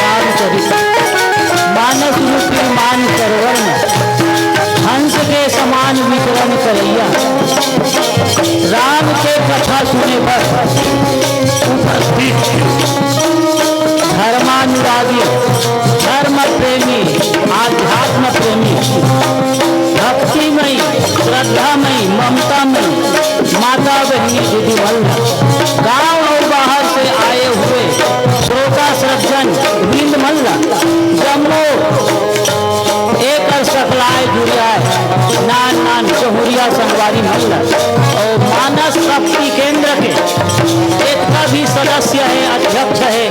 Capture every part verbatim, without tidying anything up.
रामचरित मानस रूपी मान सरोवर में हंस के समान विचरण करैया, राम के कथा सुने बर उपस्थित धर्मानुरागी, धर्म प्रेमी, आध्यात्म प्रेमी, भक्तिमयी, श्रद्धामयी, ममतामयी माता बहिनी दीदी मन ला, गांव अउ बाहर से आए हुए श्रोता सज्जन वृंद मन ला, जम्मो एकर सकलाय जुड़ियाय नान नान चहुरिया संगवारी मन ला, अउ मानस शक्ति केंद्र के जितना भी सदस्य हे, अध्यक्ष हे,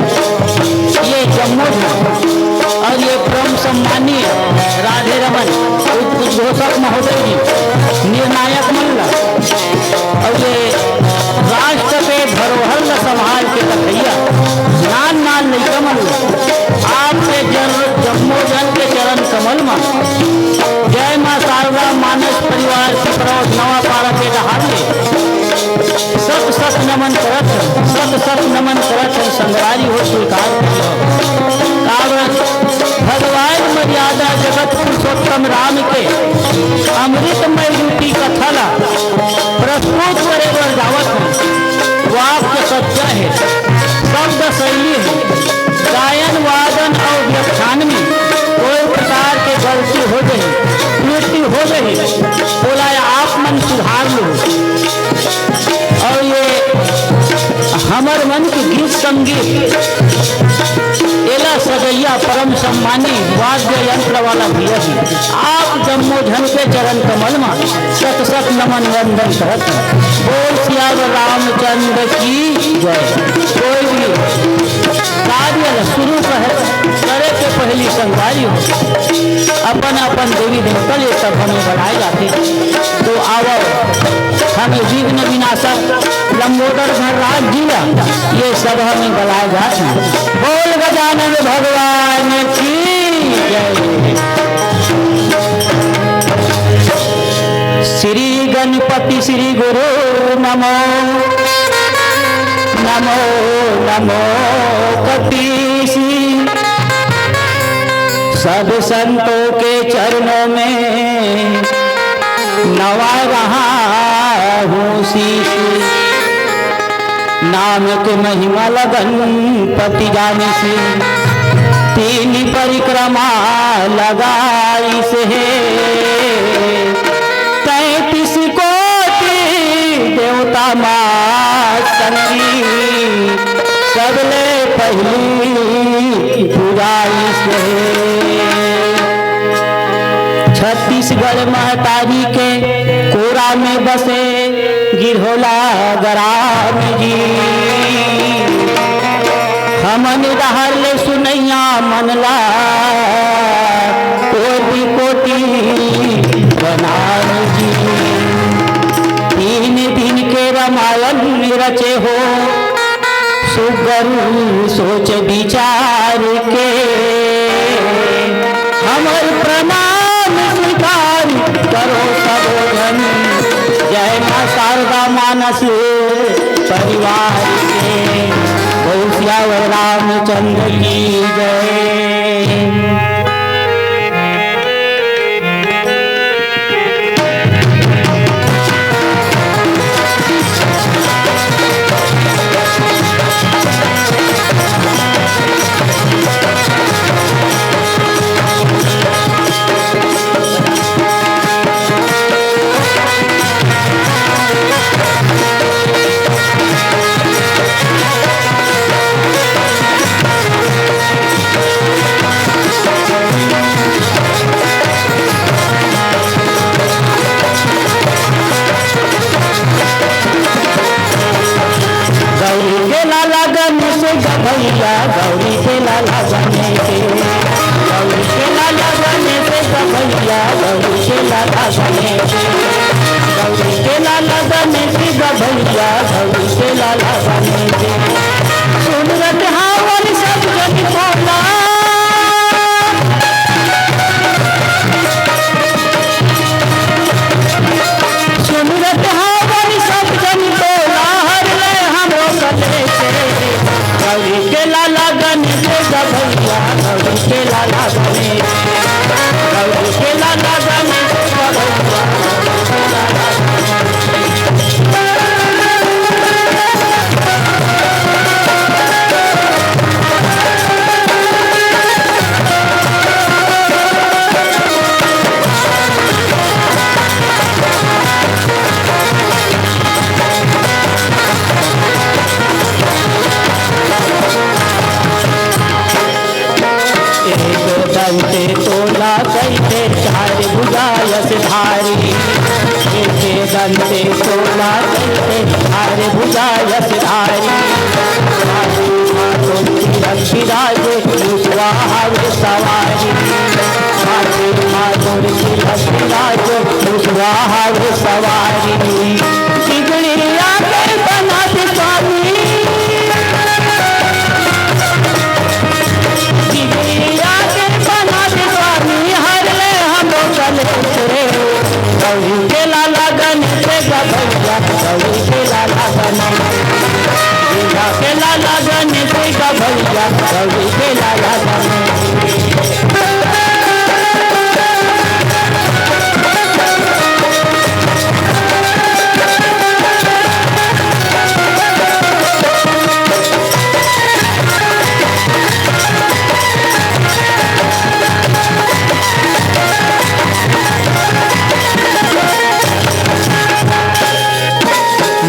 ये जम्मो झन अउ ये परम सम्मानीय राधे रमन उद्घोषक महोदय जी, निर्णायक मन ला, अउ ये राष्ट्र के धरोहर ला संभाल के रखइया नान नान लइका मन ला, आपके जन, जम्मो जन के चरण कमल मा जय माँ शारदा मानस परिवार की तरफ नवा पारा के डहार ले सत सत नमन करत हन, सत सत नमन करत हन, संगवारी हो स्वीकार करियो। काबर भगवान मर्यादा जगत पुरुषोत्तम राम के अमृतमय रूपी कथा ला प्रस्तुत करे बर जावत हन। वाक्य सच्चा हे, शब्द शैली हे, गायन वादन अउ व्याख्यान में कोई प्रकार के गलती हो जाही, त्रुटि हो जाही, ओला आप मन सुधार लो। अउ ये हमर मन के गीत संगीत, एला सजइया परम सम्मानी वाद्य यंत्र वाला भैया जी, आप जम्मो झन के चरण कमल मा सत सत नमन वंदन करत हन। बोल सियावर रामचंद्र की जय। कोई भी कार्य ल शुरू कहे, करे के पहली संगवारी हो, अपन अपन देवी देवता ले सब हमें बुलाए जाते। तो आवो, हमें विघ्न विनाशक लंबोदर धनराज जी ला ये सभा में बुलाए जात हे। बोल गजानन भगवान की जय। श्री गणपति श्री गुरु नमो, नमो, नमो कपीसी। सब संतों के चरणों में नवा रहा हूँ शीश। नाम के महिमा लगन पति जानिस, तीन परिक्रमा लगाइस हे। तैंतीस कोटि देवता माँ संगी, सबले पहली पूजाइस हे। छत्तीसगढ़ महतारी के कोरा में बसे गिरहोला ग्राम जी। हमन डहर ले सुनैया मन ला कोटि कोटि प्रणाम जी। तीन दिन के रामायण रचे हो, सुग्घर सोच विचार के, हमर प्रणाम स्वीकार करो सबो झन। जय माँ शारदा मानस परिवार के, बोल सियावर रामचंद्र की जय। गौरी के लाला बने के, गौरी के लाला बने के गवैया, गौरी के लाला बने के, गौरी के लाला बने के गवैया, गौरी के लाला बने के। सुन रट हावल सब जन टोला, सुन रट हावल सब जन टोला, हर ले हमरो कलेश। गौरी के लाला गणेश गवैया, गौरी के लाला गणेश, गौरी के लाला गणेश गवैया। एक दंते तोला कहिथे चार भुजा यस धारी, एक दंते तोला कहिथे चार भुजा यस धारी। बाजू माँ तुलसी रंग विराजे, मुसवा हवे सवारी। बाजू माँ तुलसी रंग विराजे, मुसवा हवे सवारी। बिगड़िया के बना दे स्वामी, बिगड़िया के बना दे स्वामी, हर ले हमरो कलेश रे। गौरी के लाला गणेश गवैया, गौरी के लाला गणेश, गौरी के लाला गणेश गवैया, गौरी के लाला गणेश।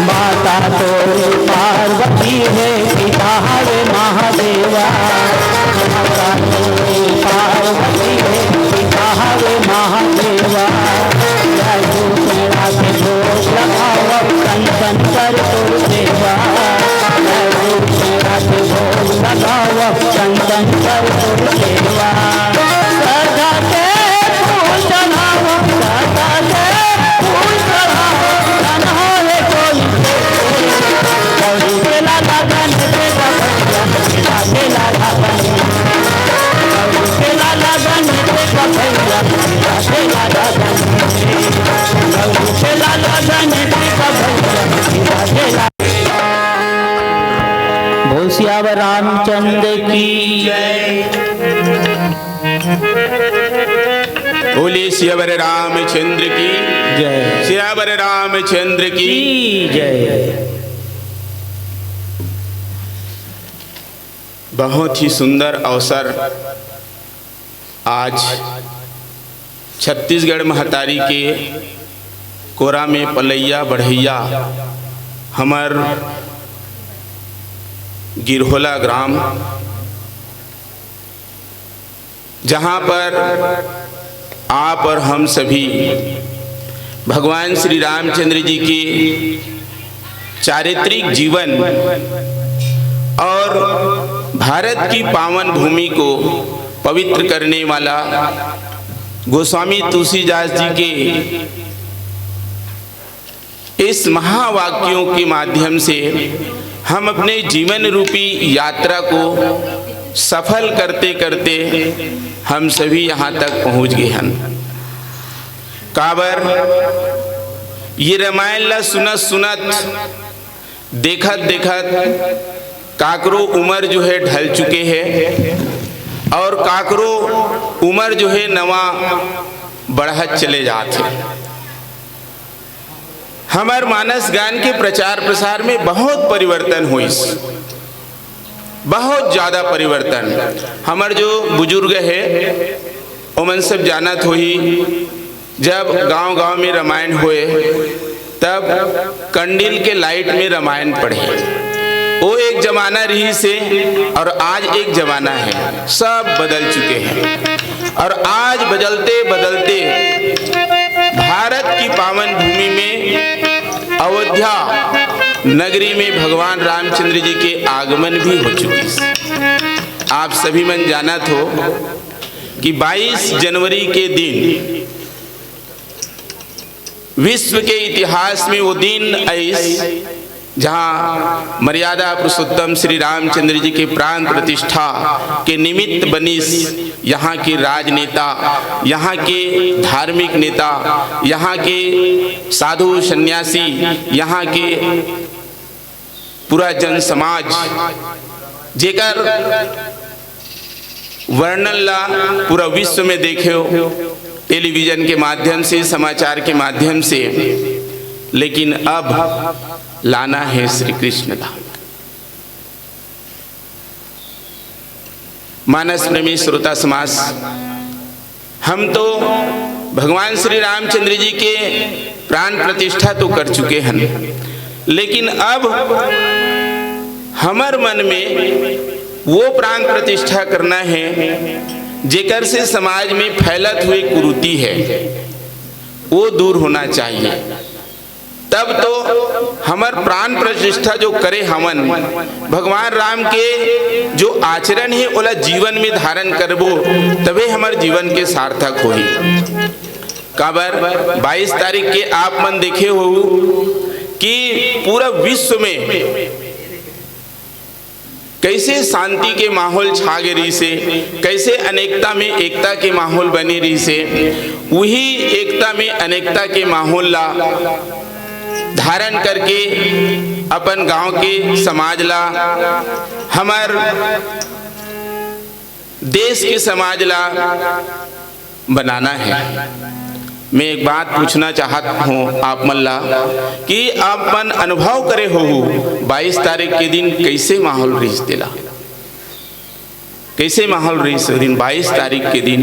माता तोरे पार्वती हे, पिता हवे महादेवा। माता तोरे पार्वती हे, पिता हवे महादेवा। जय रूप में रात भोग लगावा, तन तन कर तोर सेवा। जय रूप में रात भोग लगावा, तन तन कर तोर सेवा। सदा के फूल चढ़ावा, सदा के फूल चढ़ावा, तन हो हे कोई। गौरी के लाला गणेश के गवैया, गौरी के लाला गणेश के गवैया, गौरी के लाला गणेश के गवैया, गौरी के लाला गणेश के, गौरी के लाला गणेश के गवैया, गौरी के लाला। बोल सियावर रामचंद्र की जय। बोलिए सियावर रामचंद्र की जय। सियावर रामचंद्र की की जय। बहुत ही सुंदर अवसर। आज छत्तीसगढ़ महतारी के कोरा में पलैया बढ़ैया हमर गिरहोला ग्राम, जहाँ पर आप और हम सभी भगवान श्री रामचंद्र जी के चारित्रिक जीवन और भारत की पावन भूमि को पवित्र करने वाला गोस्वामी तुलसीदास जी के इस महावाक्यों के माध्यम से हम अपने जीवन रूपी यात्रा को सफल करते करते हम सभी यहाँ तक पहुँच गए हैं। काबर ये रामायण ला सुनत सुनत, देखत देखत काकरो उम्र जो है ढल चुके है और काकरो उम्र जो है नवा बढ़त चले जात है। हमर मानस गान के प्रचार प्रसार में बहुत परिवर्तन होइस, बहुत ज्यादा परिवर्तन। हमर जो बुजुर्ग है, ओमन सब जानत होही, जब गांव-गांव में रामायण होए, तब कंडील के लाइट में रामायण पढ़े। वो एक जमाना रहिस हे और आज एक जमाना है, सब बदल चुके हैं। और आज बदलते बदलते भारत की पावन भूमि में अयोध्या नगरी में भगवान रामचंद्र जी के आगमन भी हो चुकिस। आप सभी मन जानत हो कि बाईस जनवरी के दिन विश्व के इतिहास में वो दिन आइस, जहाँ मर्यादा पुरुषोत्तम श्री रामचंद्र जी के प्राण प्रतिष्ठा के निमित्त बनिस। यहाँ के राजनेता, यहाँ के धार्मिक नेता, यहाँ के साधु सन्यासी, यहाँ के पूरा जन समाज, जेकर वर्णन ला पूरा विश्व में देखे हो, टेलीविजन के माध्यम से, समाचार के माध्यम से, लेकिन अब लाना है श्री कृष्ण ला। मानस प्रेमी श्रोता समाज, हम तो भगवान श्री रामचंद्र जी के प्राण प्रतिष्ठा तो कर चुके हैं, लेकिन अब हमर मन में वो प्राण प्रतिष्ठा करना है, जेकर से समाज में फैलत हुए कुरीति है, वो दूर होना चाहिए। तब तो हमर प्राण प्रतिष्ठा जो करे हमन, भगवान राम के जो आचरण है, ओला जीवन में धारण करबो, तभे हमर जीवन के सार्थक होही। काबर बाईस तारीख के आप मन देखे हो कि पूरा विश्व में कैसे शांति के माहौल छा गे रहिसे, कैसे अनेकता में एकता के माहौल बने रहिसे, वही एकता में अनेकता के माहौल ला धारण करके अपन गांव के समाज ला, हमर देश के समाज ला बनाना है। मैं एक बात पूछना चाहत हूँ आप मन ला कि आप मन अनुभव करे हो बाईस तारीख के दिन कैसे माहौल रहिस तेला, कैसे माहौल रहिस ओ दिन, बाईस तारीख के दिन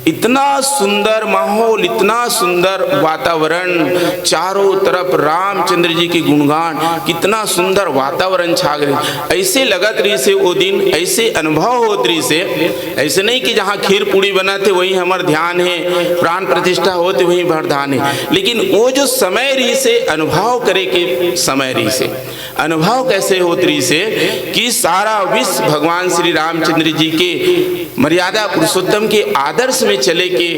इतना सुंदर माहौल, इतना सुंदर वातावरण, चारों तरफ रामचंद्र जी के गुणगान, कितना सुंदर वातावरण छा गए। ऐसे लगत रहिसे ओ दिन, ऐसे अनुभव होत रहिसे। ऐसे नहीं कि जहाँ खीर पूड़ी बनत हे वहीं हमर ध्यान है, प्राण प्रतिष्ठा होत हे वहीं भर ध्यान है, लेकिन वो जो समय रहिसे, अनुभव करे के समय रहिसे। अनुभव कैसे होत रहिसे कि सारा विश्व भगवान श्री रामचंद्र जी के मर्यादा पुरुषोत्तम के आदर्श में चले के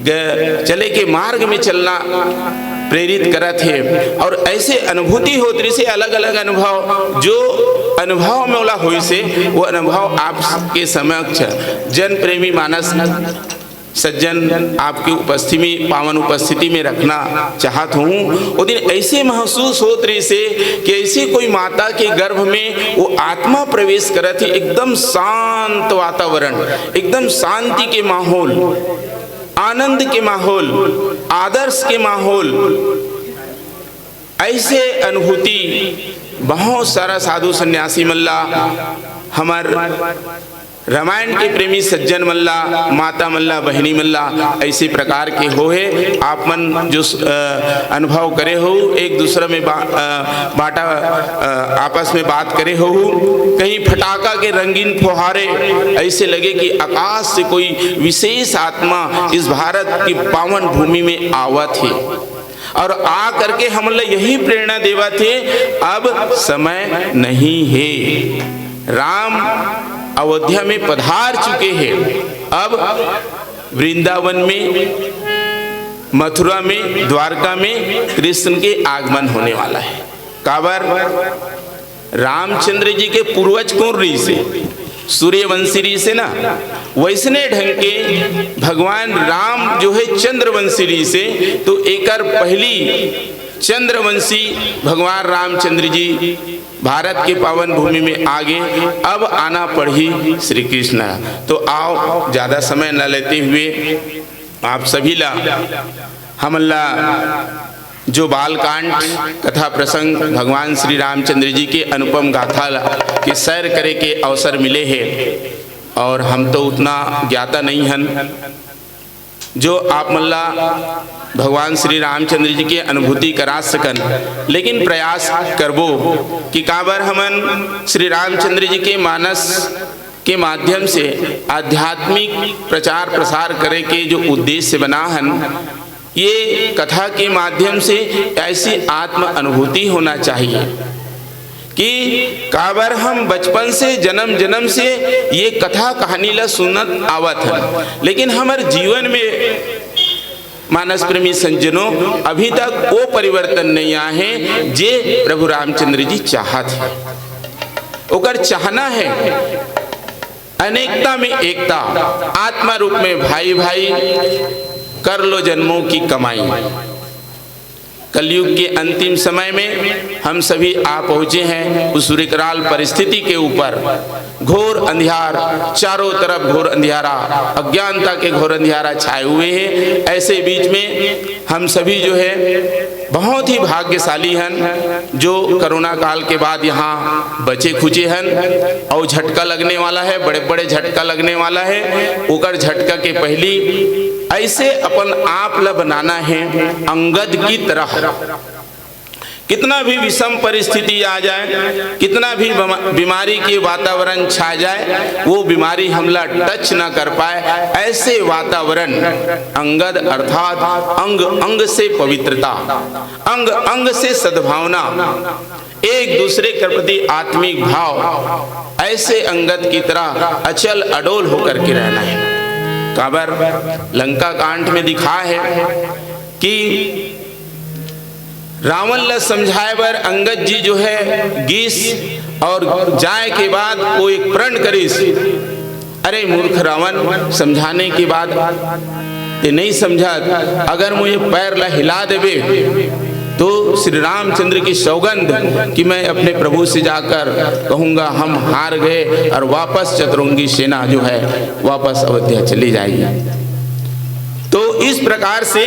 ग-, चले के मार्ग में चलना प्रेरित करत हे। और ऐसे अनुभूति होत रहिसे, अलग-अलग अनुभव, जो अनुभव में ओला होइसे, वो अनुभव आपके समक्ष जन प्रेमी मानस सज्जन आपके उपस्थिति में, पावन उपस्थिति में रखना चाहत हूँ। वो दिन ऐसे महसूस होत रहिसे कि ऐसे कोई माता के गर्भ में वो आत्मा प्रवेश करत हे, एकदम शांत वातावरण, एकदम शांति के माहौल, आनंद के माहौल, आदर्श के माहौल। ऐसे अनुभूति बहुत सारा साधु सन्यासी मन ला, हमर रामायण के प्रेमी सज्जन मन ला, माता मन ला, बहिनी मन ला ऐसे प्रकार के होहे। आप मन जो, अ, अनुभव करे हो, एक दूसरा में बा-, अ, बाटा, अ, आपस में बात करे हो, कहीं फटाका के रंगीन फुहारे, ऐसे लगे कि आकाश से कोई विशेष आत्मा इस भारत की पावन भूमि में आवत हे। और आ करके हमन ला यही प्रेरणा देवत हे, अब समय नहीं हे। राम अयोध्या में पधार चुके हे, अब वृंदावन में, मथुरा में, द्वारका में कृष्ण के आगमन होने वाला है। काबर? रामचंद्र जी के पूर्वज कोन रहिसे? सूर्यवंशी रहिसे ना। वैसने ढंग के भगवान राम जो है चंद्रवंशी रहिसे, तो एकर पहली चंद्रवंशी भगवान रामचंद्र जी भारत के पावन भूमि में आगे। अब आना पड़ही श्री कृष्ण। तो आओ, ज्यादा समय न लेते हुए आप सभी ला, हमन ला जो बालकांड, कथा प्रसंग, भगवान श्री रामचंद्र जी के अनुपम गाथा ला के सैर करे के अवसर मिले हे, और हम तो उतना ज्ञाता नहीं हन जो आप मन ला भगवान श्री रामचंद्र जी के अनुभूति करा सकन, लेकिन प्रयास करबो कि काबर हमन श्री रामचंद्र जी के मानस के माध्यम से आध्यात्मिक प्रचार प्रसार करे के जो उद्देश्य बना हन, ये कथा के माध्यम से ऐसी आत्म अनुभूति होना चाहिए कि काबर हम बचपन से, जन्म जन्म से ये कथा कहानी ला सुनत आवत हन, लेकिन हमर जीवन में, मानस प्रेमी संजनों, अभी तक वो परिवर्तन नहीं आए हैं जे प्रभु रामचंद्र जी चाहत है। ओकर चाहना है अनेकता में एकता, आत्मा रूप में भाई भाई, कर लो जन्मों की कमाई। कलयुग के अंतिम समय में हम सभी आ पहुंचे हैं उस विकराल परिस्थिति के ऊपर। घोर अंधियार, चारों तरफ घोर अंधियारा, अज्ञानता के घोर अंधियारा छाए हुए हैं। ऐसे बीच में हम सभी जो है बहुत ही भाग्यशाली हन, जो कोरोना काल के बाद यहाँ बचे खुचे हन। और झटका लगने वाला है, बड़े बड़े झटका लगने वाला है। ओकर झटका के पहली ऐसे अपन आप ला बनाना है अंगद की तरह। कितना भी विषम परिस्थिति आ जाए, कितना भी बमा-, बीमारी के वातावरण छा जाए, वो बीमारी हमला टच ना कर पाए। ऐसे वातावरण, अंगद अर्थात अंग अंग से पवित्रता, अंग अंग से सद्भावना, एक दूसरे के प्रति आत्मिक भाव, ऐसे अंगद की तरह अचल अडोल होकर के रहना है। काबर लंका कांड में दिखा है कि रावण ला समझाए बर अंगद जी जो है गीस और जाए के बाद वो एक प्रण करिस। अरे मूर्ख रावण, समझाने के बाद ते नहीं समझत, अगर मोर ये पैर ला हिला देबे तो श्री रामचंद्र की सौगंध कि मैं अपने प्रभु से जाकर कहूंगा हम हार गए और वापस चतुरंगी सेना जो है वापस अयोध्या चली जाएगी। तो इस प्रकार से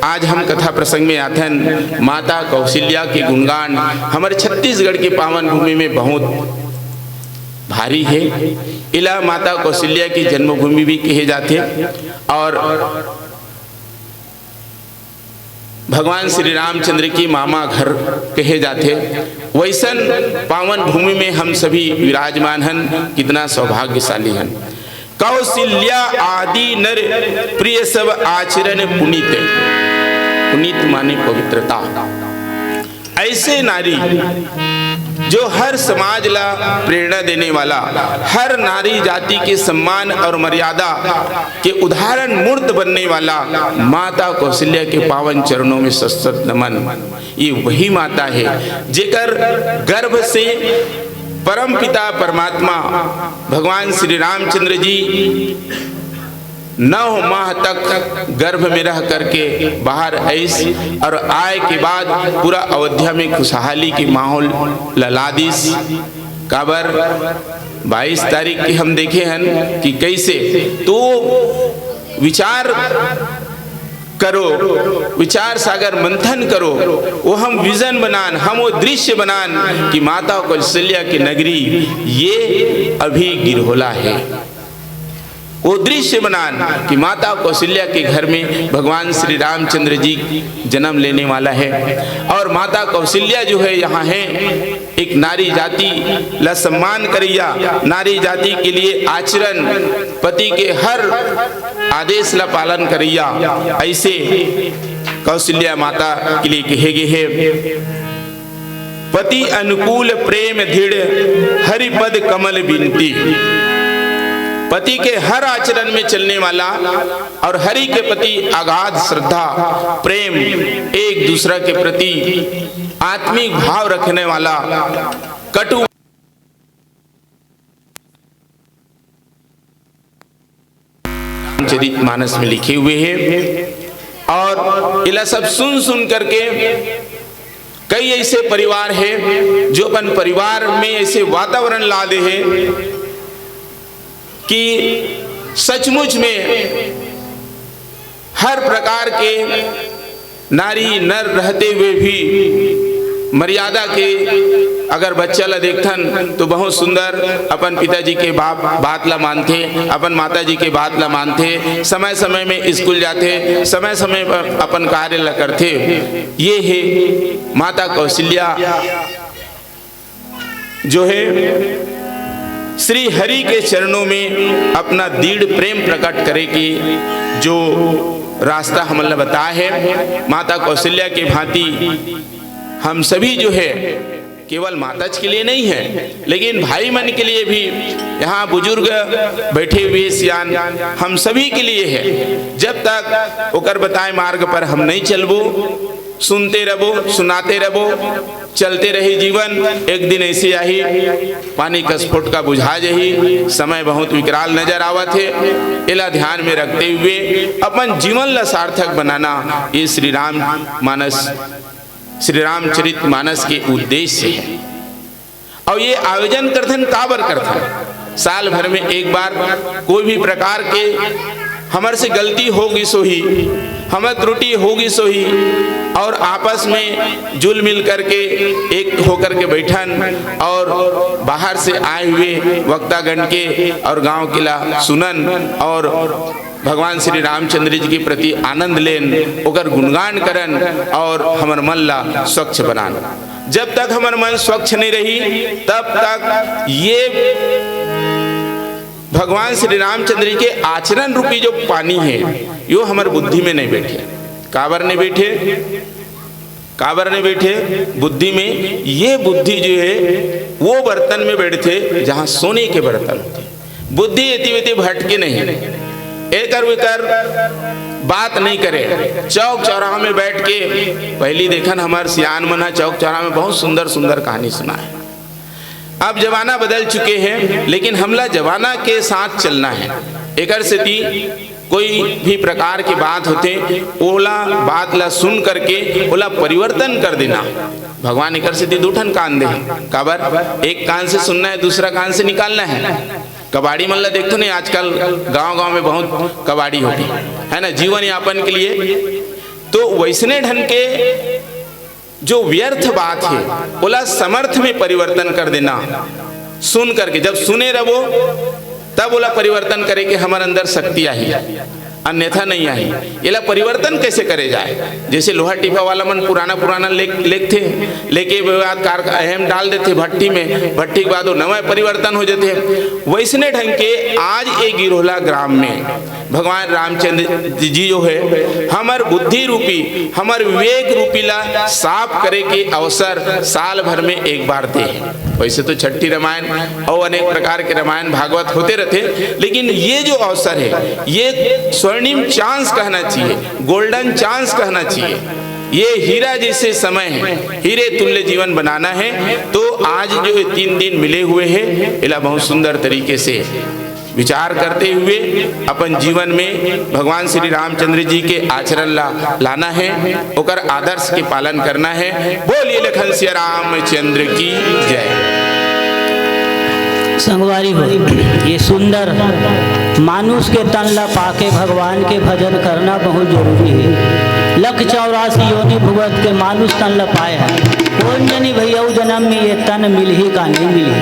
आज हम कथा प्रसंग में आथन। माता कौशल्या के गुणगान हमारे छत्तीसगढ़ की पावन भूमि में बहुत भारी है। इला माता कौशल्या की जन्मभूमि भी कहे जाते और भगवान श्री रामचंद्र की मामा घर कहे जाते। वैसन पावन भूमि में हम सभी विराजमान हन, कितना सौभाग्यशाली हन। कौशल्या आदि नर प्रिय सब आचरण पुनीत, पुनीत माने पवित्रता। ऐसे नारी जो हर समाज ला प्रेरणा देने वाला, हर नारी जाति के सम्मान और मर्यादा के उदाहरण मूर्त बनने वाला माता कौशल्या के पावन चरणों में सत सत नमन। ये वही माता है जेकर गर्भ से परम पिता परमात्मा भगवान श्री रामचंद्र जी नौ माह तक गर्भ में रह करके बाहर आइस और आए के बाद पूरा अयोध्या में खुशहाली के माहौल लला दिस। काबर बाईस तारीख के हम देखे हन कि कैसे, तो विचार करो, विचार सागर मंथन करो, वो हम विजन बनान, हम वो दृश्य बनान कि माता कौशल्या की नगरी ये अभी गिरहोला है। वो दृश्य बनान कि माता कौशल्या के घर में भगवान श्री रामचंद्र जी जन्म लेने वाला है और माता कौशल्या जो है यहाँ है एक नारी जाति ला सम्मान करैया, नारी जाति के लिए आचरण, पति के हर आदेश ला पालन करैया, ऐसे कौशल्या माता के लिए कहे गए हैं। पति अनुकूल प्रेम दृढ़, हरिपद कमल बिनती। पति के हर आचरण में चलने वाला और हरि के प्रति अगाध श्रद्धा, प्रेम, एक दूसरा के प्रति आत्मिक भाव रखने वाला कटु चरित मानस में लिखे हुए हैं। और इला सब सुन सुन करके कई ऐसे परिवार हैं जो अपन परिवार में ऐसे वातावरण ला दे हैं कि सचमुच में हर प्रकार के नारी नर रहते हुए भी मर्यादा के अगर बच्चा ला देखथन तो बहुत सुंदर अपन पिताजी के बाप बात ला मानथे, अपन माताजी के बात ला मानथे, समय समय में स्कूल जाथे, समय समय पर अपन कार्य ला करथे। ये है माता कौशल्या जो है श्री हरि के चरणों में अपना दृढ़ प्रेम प्रकट करे के जो रास्ता हमन ला बताए हे। माता कौशल्या के भांति हम सभी जो है, केवल माताज के लिए नहीं है, लेकिन भाई मन के लिए भी यहाँ बुजुर्ग बैठे हुए सियान हम सभी के लिए है। जब तक ओकर बताए मार्ग पर हम नहीं चलबो, सुनते रहबो, सुनाते रहबो, चलते रही जीवन, एक दिन ऐसे आही, पानी कस फोटका बुझा जही। समय बहुत विकराल नजर आवत हे, एला ध्यान में रखते हुए अपन जीवन ला सार्थक बनाना, ये श्री राम मानस, श्री रामचरित मानस के उद्देश्य है। और ये आयोजन करथन, काबर करथन? साल भर में एक बार कोई भी प्रकार के हमर से गलती हो गिस होही, हमर त्रुटि हो गिस होही, और आपस में जुल मिल करके, एक होकर के बैठन और बाहर से आए हुए वक्तागण के और गांव के ला सुनन और भगवान श्री रामचंद्र जी के प्रति आनंद लेन, ओकर गुणगान करन और हमर मन ला स्वच्छ बनान। जब तक हमर मन स्वच्छ नहीं रही, तब तक ये भगवान श्री रामचंद्र जी के आचरण रूपी जो पानी है, यो हमर बुद्धि में नहीं बैठे। काबर नहीं बैठे? काबर नहीं बैठे? बुद्धि में, ये बुद्धि जो है, वो बर्तन में बैठथे जहाँ सोने के बर्तन होथे। बुद्धि एती वेती भटके नहीं, एकर वेकर बात नहीं करे। चौक चौराहा में बैठ के, पहली देखन हमर सियान मन ह चौक चौराहा में बहुत सुंदर सुंदर कहानी सुनाए। अब जमाना बदल चुके हैं, लेकिन हमला जमाना के साथ चलना है। एकर सेती कोई भी प्रकार के बात होथे, ओला, बात ला सुन करके ओला परिवर्तन कर देना। भगवान एकर सेती दू ठन कान दे हे। काबर? एक कान से सुनना है, दूसरा कान से निकालना है। कबाड़ी मन ला देखथो नहीं, आजकल गांव-गांव में बहुत कबाड़ी होथे, है ना, जीवन यापन के लिए। तो वैसने ढंग के जो व्यर्थ बात हे, ओला समर्थ में परिवर्तन कर देना। सुन करके, जब सुने रहबो, तब ओला परिवर्तन करे के हमर अंदर शक्ति आही, अन्यथा नहीं आही। एला परिवर्तन कैसे करे जाए? जैसे लोहा टीफा वाला मन पुराना पुराना लेख, लेखथे, लेके बाद कार का अहम डाल देथे भट्टी में, भट्टी के बाद वो नवा परिवर्तन हो जाथे। वैसने ढंग के आज ए गिरोहला ग्राम में भगवान रामचंद्र जी जो है, हमर बुद्धि रूपी, हमर विवेक रूपी ला साफ करे के अवसर साल भर में एक बार दे। वैसे तो छठी रामायण और अनेक प्रकार के रामायण भागवत होते रहते, लेकिन ये जो अवसर है, ये स्वर्णिम चांस कहना चाहिए, गोल्डन चांस कहना चाहिए। ये हीरा जैसे समय है, हीरे तुल्य जीवन बनाना है, तो आज जो ये तीन दिन मिले हुए हैं, एला बहुत सुंदर तरीके से विचार करते हुए अपन जीवन में भगवान श्री रामचंद्र जी के आचरण ला लाना है, ओकर आदर्श के पालन करना है। बोलिए लखन सिया रामचंद्र की जय। संगवारी हो, ये सुंदर मानुष के तन ला पाके भगवान के भजन करना बहुत जरूरी है। लख चौरासी योनि भुगत के मानुष तन ला पाए हैं। कोन जनी भैया, उ जन्म में ये तन मिलही का नहीं मिलही।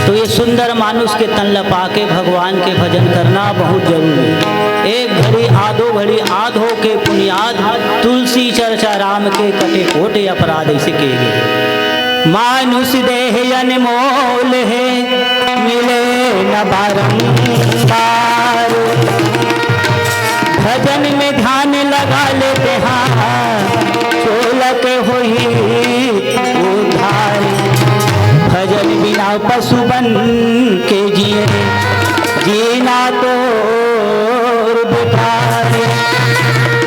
तो ये सुंदर मानुष के तन ला पाके भगवान के भजन करना बहुत जरूरी है। एक घड़ी, आधो घड़ी, आधो के पुनियाद, तुलसी चर्चा राम के, कटे कोटे अपराध, ऐसे कहे गए। मानुष देह अनमोल है, मिले न बारंबार। भजन में ध्यान लगा लेते हैं, चोलक होई उद्धार। भजन बिना पशु बन के जिए, जीना तो बेकार।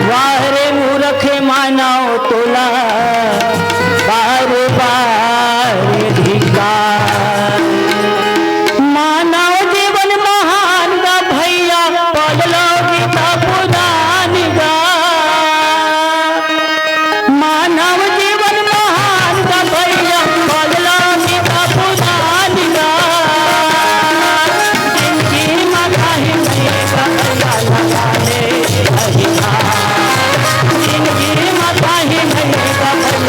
वाह रे मूरख मानव तोला बार बार धिक्कार। मानव जीवन महान गा भैया, पढ़ लो गीता पुराण गा। मानव जीवन महान गा भैया, पढ़ लो गीता पुराण गा। जिंदगी में कहीं नहीं बदला लगा ले अधिकार। जिंदगी में कहीं नहीं बदला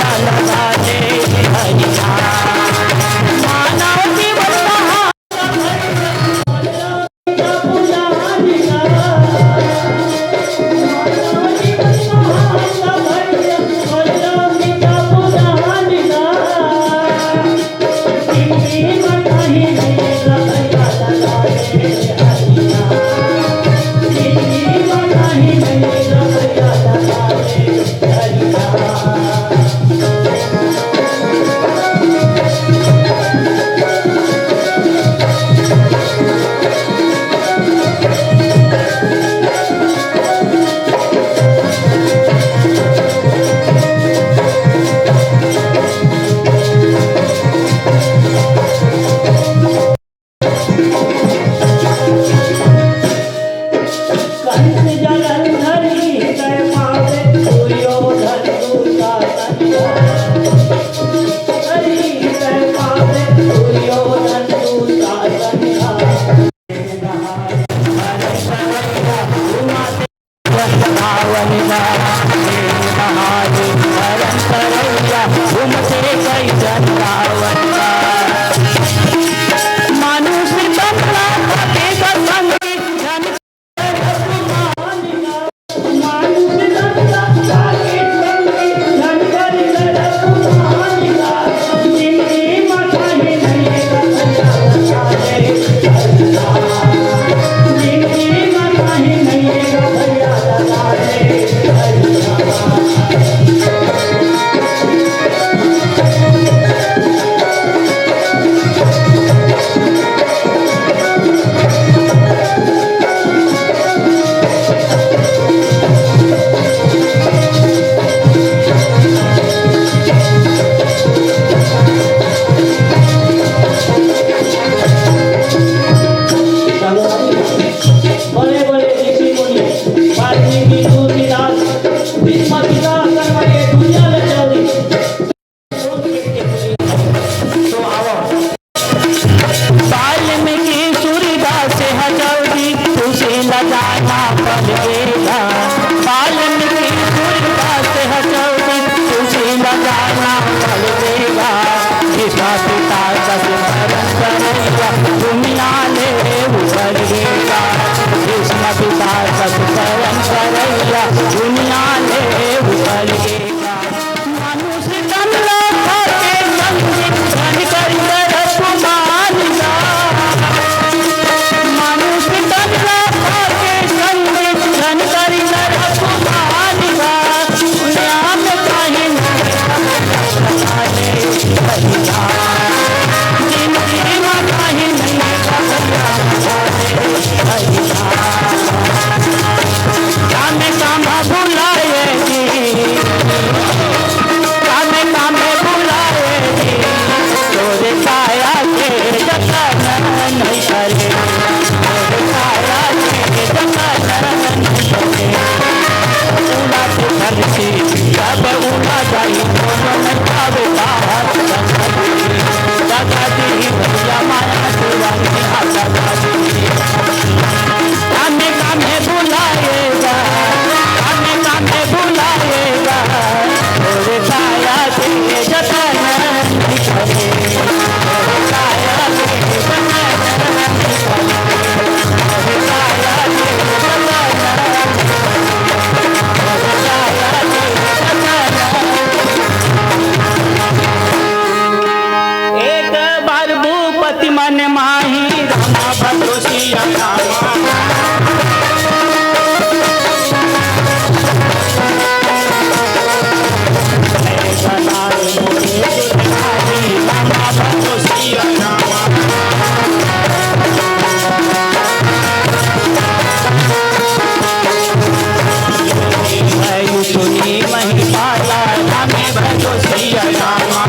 लजाना पड़ेगा, वाल्मीकि सूरदास है चौधरी, तुझे लजाना पड़ेगा। पिता पिता कस परम करैया, दुनिया ले उबरेगा। कृष्ण पिता कस परम करैया, दुनिया ले उबरेगा। मनुष्य तन ला पाके संग धन करि नर अपमान गा। मनुष्य तन ला पाके संग धन करि नर अपमान गा। दुनिया में काहे नहीं भैया, जिंदगी में काहे नहीं भैया, भैया। कामे कामे भुलाए जी, कामे कामे भुलाए जी, तोरे काया के जतन नहीं करे, तोरे काया के जतन नहीं करे। उड़ा के धरती जब उड़ा जाई, कोनो नहीं पावे बाहर। लगा दी भैया माया दीवानी, लगा दी। कामे कामे भुलाएगा, कामे कामे भुलाएगा, तोरे काया के जतन नहीं करे, तोरे काया के जतन नहीं करे, तोरे काया के जतन नहीं करे, तोरे काया के जतन नहीं करे। एक बार भूपति मन माही, रामा भद्रो सिया रामा। रामा भद्रो सिया रामा। सुनी महिपाला, रामे भजो सिया रामा।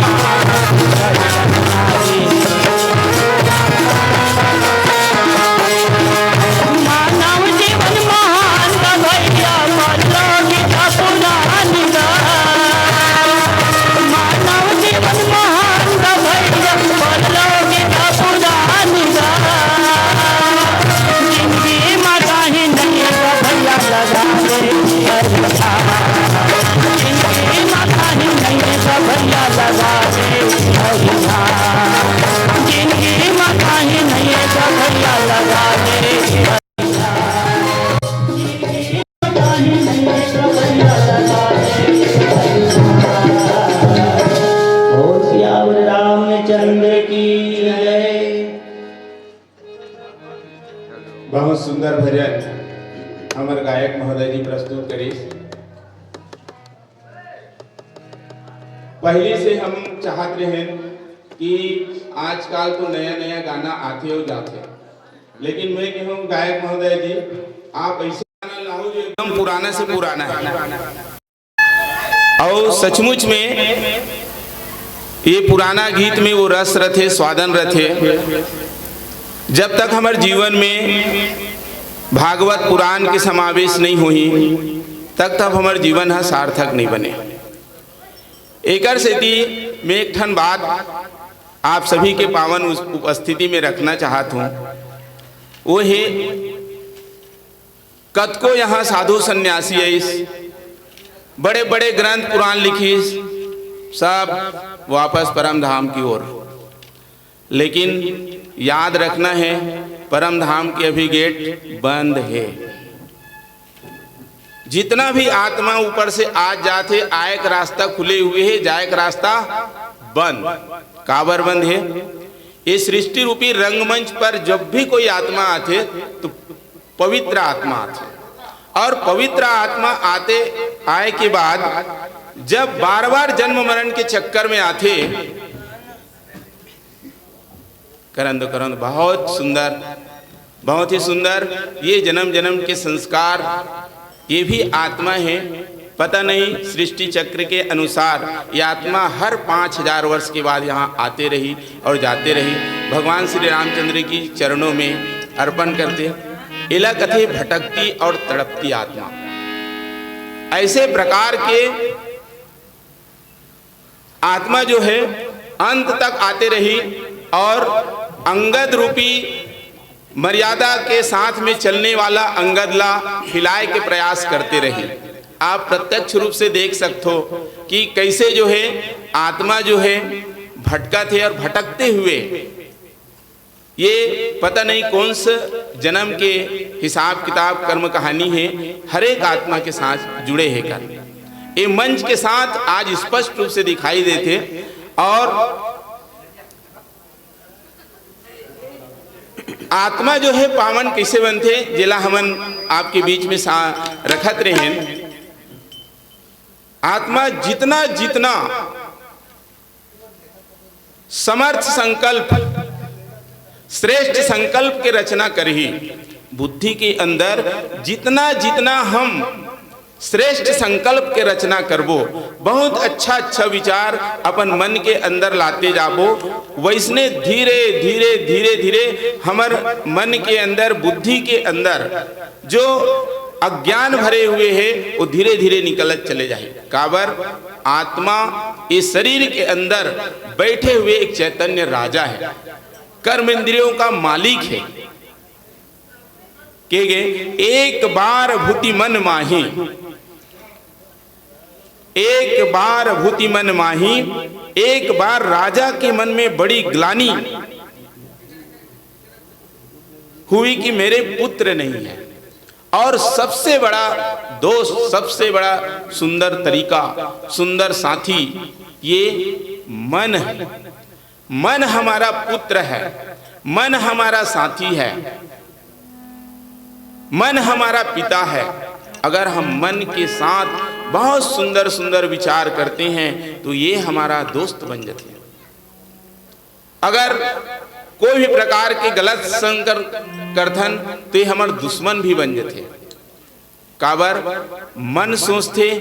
मानव जीवन महान का भैया, पल्लव गीता पुरान का। मानव जीवन महान का भैया, पल्लव गीता पुरान का। जिंदगी में काहे नहीं का भैया लगा दे, जिंदगी में काहे नहीं का भैया लगा दे, जिंदगी में काहे नहीं का भैया लगा दे। बोल सियावर रामचंद्र की जय। बहुत सुंदर भजन हमर गायक महोदय जी प्रस्तुत करिस। पहले से हम चाहत रहेन कि आजकल तो नया नया गाना आथे अउ जाथे, लेकिन मैं कहूँ गायक महोदय जी, आप ऐसे गाना लाओ जो एकदम पुराना से पुराना है। अउ सचमुच में ये पुराना गीत में वो रस रथे, स्वादन रथे। जब तक हमर जीवन में भागवत पुराण के समावेश नहीं होही, तब तक हमर जीवन ह सार्थक नहीं बने। एकर सेती मैं एक ठन बात आप सभी के पावन उस उपस्थिति में रखना चाहत हूँ। वो हे, कतको यहाँ साधु सन्यासी आइस, बड़े-बड़े ग्रंथ पुराण लिखिस, सब वापस परम धाम की ओर। लेकिन याद रखना है, परम धाम के अभी गेट बंद है। जितना भी आत्मा ऊपर से आज जात हे, आए के रास्ता खुले हुए हे, जाए के रास्ता बंद। काबर बंद हे? ये सृष्टि रूपी रंगमंच पर जब भी कोई आत्मा आथे, तो पवित्र आत्मा आथे, और पवित्र आत्मा आते, आए के बाद जब बार बार जन्म मरण के चक्कर में आथे, करन दो, करन दो, बहुत सुंदर, बहुत ही सुंदर। ये जन्म जन्म के संस्कार, ये भी आत्मा है। पता नहीं सृष्टि चक्र के अनुसार ये आत्मा हर पाँच हजार वर्ष के बाद यहाँ आते रही और जाते रही। भगवान श्री रामचंद्र की चरणों में अर्पण करते। एला कथे भटकती और तड़पती आत्मा। ऐसे प्रकार के आत्मा जो है अंत तक आते रही और अंगद रूपी मर्यादा के साथ में चलने वाला अंगद ला हिलाए के प्रयास करते रही। आप प्रत्यक्ष रूप से देख सकते हो कि कैसे जो है आत्मा जो है भटकत हे और भटकते हुए ये पता नहीं कौन से जन्म के हिसाब किताब कर्म कहानी हे, हर एक आत्मा के साथ जुड़े हे कर ये मंच के साथ आज स्पष्ट रूप से दिखाई देथे। और आत्मा जो है पावन कैसे बनथे, जेला हमन आपके बीच में सा रखत रहेन। आत्मा जितना जितना समर्थ संकल्प, श्रेष्ठ संकल्प के रचना करही, बुद्धि के अंदर जितना जितना हम श्रेष्ठ संकल्प के रचना करबो, बहुत अच्छा अच्छा विचार अपन मन के अंदर लाते जाबो, वैसने धीरे धीरे धीरे धीरे हमर मन के अंदर, बुद्धि के अंदर जो अज्ञान भरे हुए हे, वो धीरे धीरे निकलत चले जाही। काबर? आत्मा ये शरीर के अंदर बैठे हुए एक चैतन्य राजा हे, कर्म इंद्रियों का मालिक हे। के गे, एक बार भूति मन माही, एक बार भूति मन माही, एक बार राजा के मन में बड़ी ग्लानि हुई कि मेरे पुत्र नहीं है। और सबसे बड़ा दोस्त, सबसे बड़ा सुंदर तरीका, सुंदर साथी, ये मन है। मन हमारा पुत्र है, मन हमारा साथी है, मन हमारा पिता है। अगर हम मन के साथ बहुत सुंदर सुंदर विचार करते हैं तो ये हमारा दोस्त बन जाते हैं। अगर कोई भी प्रकार के गलत संकर करथन तो ये हमर दुश्मन भी बन जाते। काबर? मन सोचथे,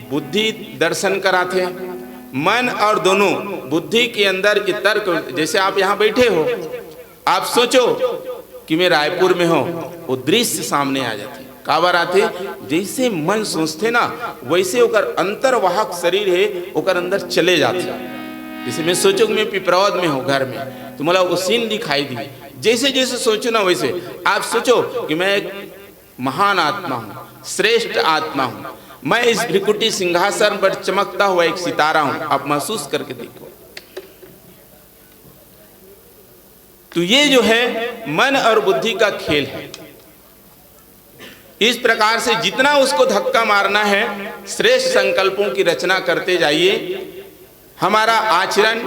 बुद्धि दर्शन कराथे। मन और दोनों, बुद्धि के अंदर ये तर्क, जैसे आप यहाँ बैठे हो, आप सोचो कि मैं रायपुर में हूँ, वो दृश्य सामने आ जाथे। काबर आथे? जैसे मन सोचथे ना, वैसे ओकर अंतर्वाहक शरीर हे, ओकर अंदर चले जाथे। जैसे मैं सोचो कि मैं पिपरावद में हूँ घर में, तो मोला वो सीन दिखाई दी। जैसे जैसे सोचो ना वैसे, आप सोचो कि मैं एक महान आत्मा हूँ, श्रेष्ठ आत्मा हूँ, मैं इस भृकुटी सिंहासन पर चमकता हुआ एक सितारा हूँ। आप महसूस करके देखो। तो ये जो है मन और बुद्धि का खेल है। इस प्रकार से जितना उसको धक्का मारना है, श्रेष्ठ संकल्पों की रचना करते जाइए। हमारा आचरण,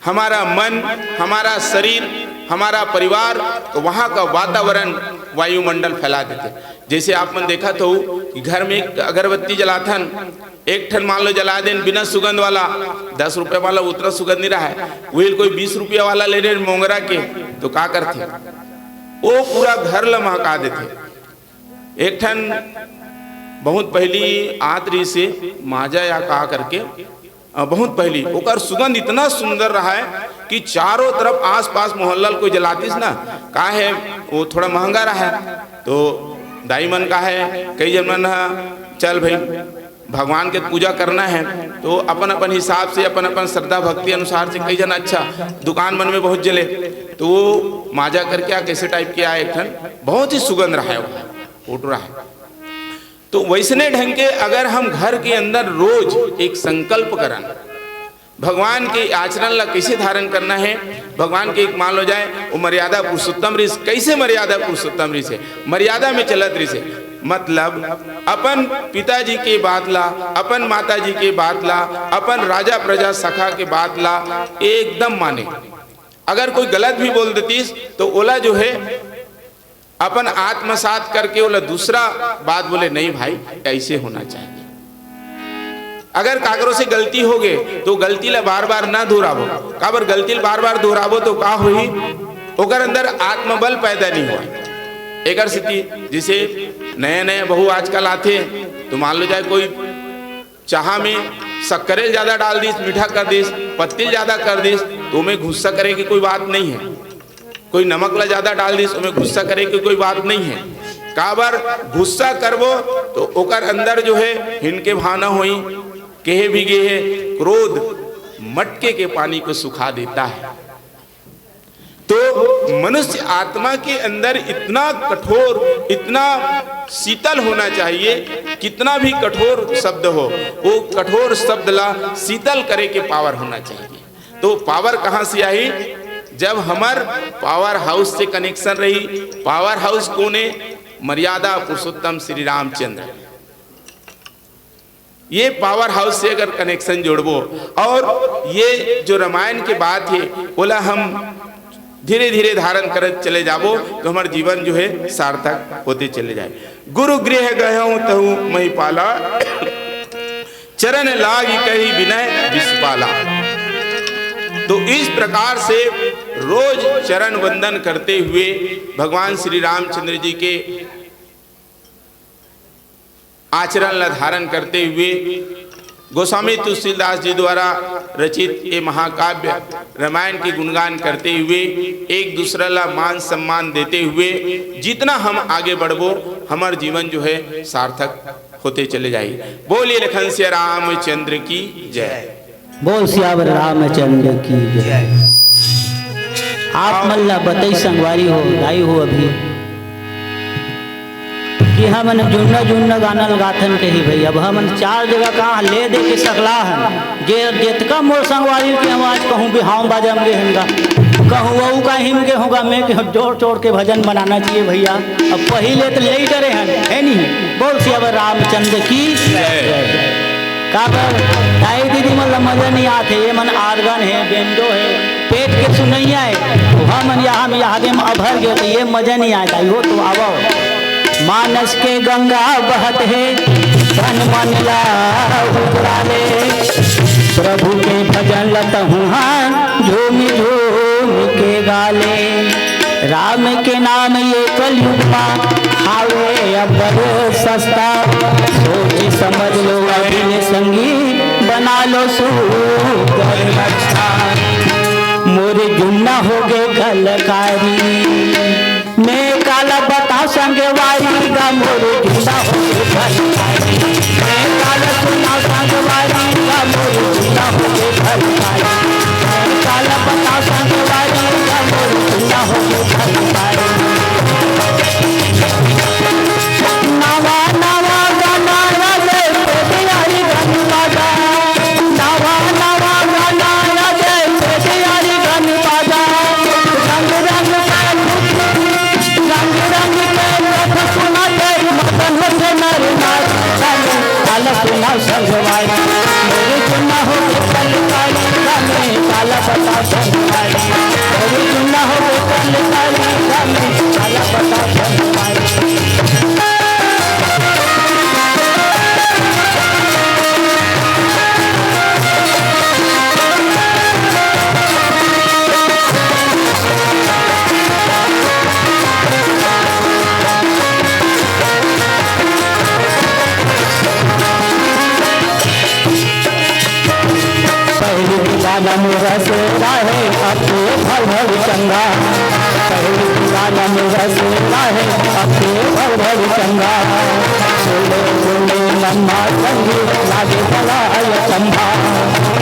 हमारा मन, हमारा शरीर, हमारा परिवार, तो वहाँ का वातावरण, वायुमंडल फैला देथे। जैसे आप मन देखत हो कि घर में एक अगरबत्ती जलाथन, एक ठन मान लो जला देन बिना सुगंध वाला, दस रुपया वाला उतना सुगंध नहीं रहा है, वही कोई बीस रुपया वाला ले लेन मोंगरा के, तो का करथे? वो पूरा घर ल महका देथे। एक ठन बहुत पहली आत रहिसे, माजा या का करके, अ, बहुत पहली, ओकर सुगंध इतना सुंदर रहा है कि चारों तरफ आसपास मोहल्ला ल कोई जलातिस ना, का है वो थोड़ा महंगा रहा है, तो दाई मन का है, कई जन मन ह, चल भाई, भगवान के पूजा करना है, तो अपन अपन हिसाब से, अपन अपन श्रद्धा भक्ति अनुसार से कई जन अच्छा दुकान मन में बहुत जले, तो वो माजा करके आ, कैसे टाइप के आए, एक ठन बहुत ही सुगंध रहा है, वो फोटो रहा है। तो वैसने ढंग के अगर हम घर के अंदर रोज एक संकल्प करन, भगवान के आचरण ला कैसे धारण करना है, भगवान के एक मान लो जाए, वो मर्यादा पुरुषोत्तम रिस, कैसे मर्यादा पुरुषोत्तम रिस है, मर्यादा में चलत रिस है, मतलब अपन पिताजी के बात ला, अपन माताजी के बात ला, अपन राजा प्रजा सखा के बात ला एकदम माने। अगर कोई गलत भी बोल देतीस तो ओला जो है अपन आत्मसात करके ओला दूसरा बात बोले, "नहीं भाई, ऐसे होना चाहिए।" अगर काकरो से गलती हो गए तो गलती ला बार बार ना दोहराबो। काबर गलती ला बार बार दोहराबो तो का होही? ओकर अंदर आत्मबल पैदा नहीं हुआ। एकर स्थिति जैसे नया नया बहू आजकल आथे तो मान लो जाए कोई चाहा में शक्करे ज्यादा डाल दिस, मीठा कर दिस, पत्ती ज्यादा कर दिस, तो ओमे गुस्सा करे के कोई बात नहीं है। कोई नमक ला ज्यादा डाल दिस, ओमे गुस्सा करे के कोई बात नहीं है। काबर गुस्सा करबो तो ओकर अंदर जो है हिनके भावना होई, कहे भी गे है, क्रोध मटके के पानी को सुखा देता है। तो मनुष्य आत्मा के अंदर इतना कठोर, इतना शीतल होना चाहिए। कितना भी कठोर शब्द हो, वो कठोर शब्द ला शीतल करे के पावर होना चाहिए। तो पावर कहाँ से आही? जब हमर पावर हाउस से कनेक्शन रही। पावर हाउस कोन हे? मर्यादा पुरुषोत्तम श्री रामचंद्र। ये पावर हाउस से अगर कनेक्शन जोड़बो और ये जो रामायण के बात हे, ओला हम धीरे धीरे धारण करत चले जाबो, तो हमर जीवन जो हे सार्थक होते चले जाए। गुरु गृह गयहूँ तहु महिपाला, चरण लाग कहि विनय विश्वपाला। तो इस प्रकार से रोज चरण वंदन करते हुए भगवान श्री रामचंद्र जी के आचरण ला धारण करते हुए गोस्वामी तुलसीदास जी द्वारा रचित ये महाकाव्य रामायण के गुणगान करते हुए एक दूसरा ला मान सम्मान देते हुए जितना हम आगे बढ़बो, हमर जीवन जो हे सार्थक होते चले जाही। बोलिए लखन सिया रामचंद्र की जय। बोल सियावर रामचंद्र की जय। आप मन ला बतई संगवारी हो, दाई हो अभी कि हमन जुन्ना जुन्ना गाना ल गाथन कही भई। अब हमन चार जगह कहाँ ले दे के सकला हन। जे जेतका मोर संगवारी के हम आज कहूँ बिहाव बाजा म गे हन गा, कहूँ अऊ काहिम गे हों गा, मैं के जोड़ जोड़ के भजन बनाना चाहिए भैया। अब पहिले तो ले डरे हन, है नहीं? बोल सियावर रामचंद्र की जय। काबर दाई दीदी मन ला मजा नहीं आथे, ये मन आर्गन हे, बेंजो हे, पेट के सुनैया हे, तो हमन यहाँ में यहाँ दे म अभर गए तो ये मजा नहीं आए दाई हो। तो आवो। मानस के गंगा बहत हे, तन मन ला उबरा ले, प्रभु के भजन ला तहूँ हा झूम झूम के गा ले। राम के नाम ये कलयुग मा हावे अब्बड़ सस्ता। सोच समझ लो अभी ले संगी, बना लो सुंदर रस्ता। मोर जुन्ना होगे कलकारी, मैं काला बताओं संगवारी गा। मोर जुन्ना होगे कलकारी, मैं काला सुनाओं संगवारी गा। मोर जुन्ना होगे कलकारी, मैं काला बताओं संगवारी गा। मोर जुन्ना होगे कलकारी। नवा नवा गाना रे, प्यारी गाना बाजा। नवा नवा गाना रे, प्यारी गाना बाजा। रंग रंग के, रंग रंग के रस सुना दे, मदन होथे नर नारी। काला सुना संगवारी, मोर जुन्ना होगे कलकारी, काला बता संगवारी, मोर जुन्ना होगे कलकारी, काला बता संगवारी। पहली दीवाना मोरा से राहे, अब तो भर भर चंगा। पहली दीवाना मोरा से राहे, अब तो भर भर चंगा। बोले बोले मनमा संगी, लागे बड़ा अचंभा।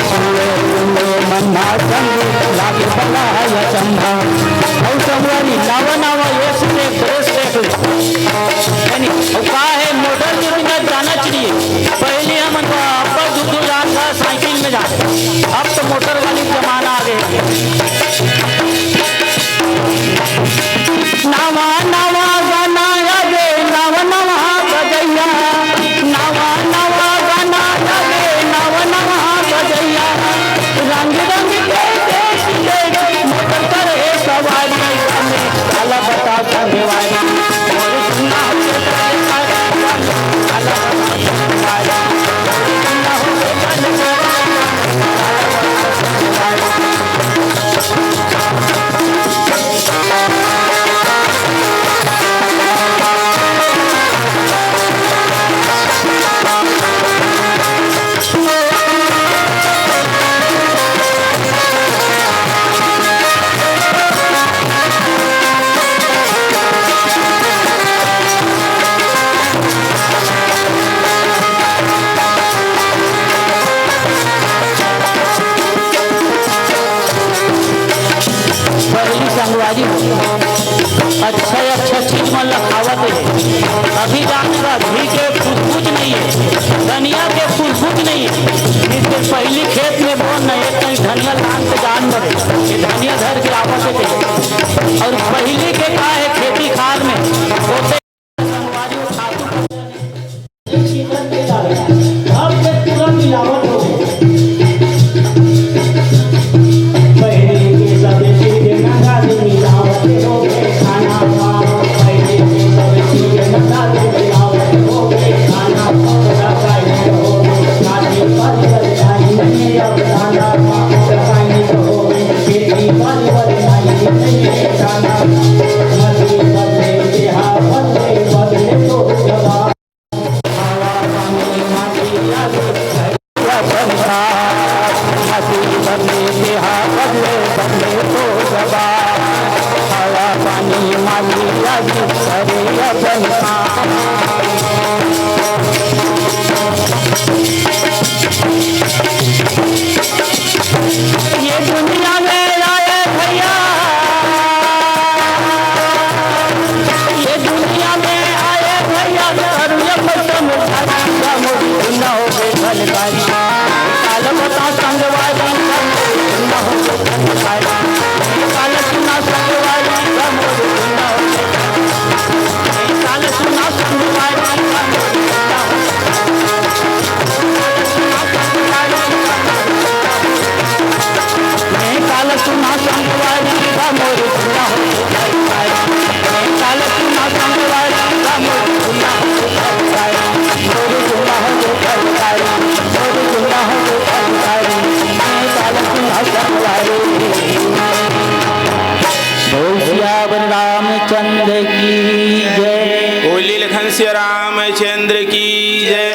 बोले बोले मनमा संगी, लागे बड़ा अचंभा। अऊ संगवारी, नवा नवा ये सुने, fresh देख ले। यानी, वो का हे, मोटर के बिना जाना चाहिए। पहले हमन का अब्बड़ दूर दूर जात था, साइकिल में जात। अब तो मोटर वाली जमाना आ गए। नवा नवा गाना आगे, नवा नवा बजैया। नवा नवा गाना आगे, नवा नवा बजैया। रंग रंग के देख देख, मोटर करे सवारी। काला बता अभी जान ला, घी के कुछ कुछ नहीं है, धनिया के कुछ कुछ नहीं है। जिस दिन पहली खेत में बोन न, एक कहीं धनिया लान के जान मरे, ये धनिया धर के आवत है। और पहली के का है खेती खार में, होते संगवारी वो खातू चिकन के डाले, अब ये पूरा मिलावट हो गई। पहले के सब चीज नंगा मिलावट हो गई, खाना पहले के सब चीज नंगा मिलावट हो गई, खाना रासायनिक हो गई, खादी पर पर जाई नहीं अब खाना रासायनिक हो गई, खेती पर पर जाई नहीं खाना। बदले बदले, हाँ, बदले बदले तो जवाब। ये दुनिया में आए भैया, ये दुनिया में आए भैया, दारू या पैसा में जाना, मोरी दुनिया हो गई भलकारी। काल बता संगवारी, दुनिया हो गई भलकारी। काल सुना संगवारी, मोरी दुनिया हो गई। काल सुना संगवारी, काल सुना संगवारी, बा मोर दुल्हा हो गो करतारी। काल सुना संगवारी, बा मोर दुल्हा हो गो करतारी। मोर दुल्हा हो गो करतारी, मोर दुल्हा हो गो करतारी। काल सुना संगवारी। बोल सियावर रामचंद्र की जय। बोली लखन सिया रामचंद्र की जय।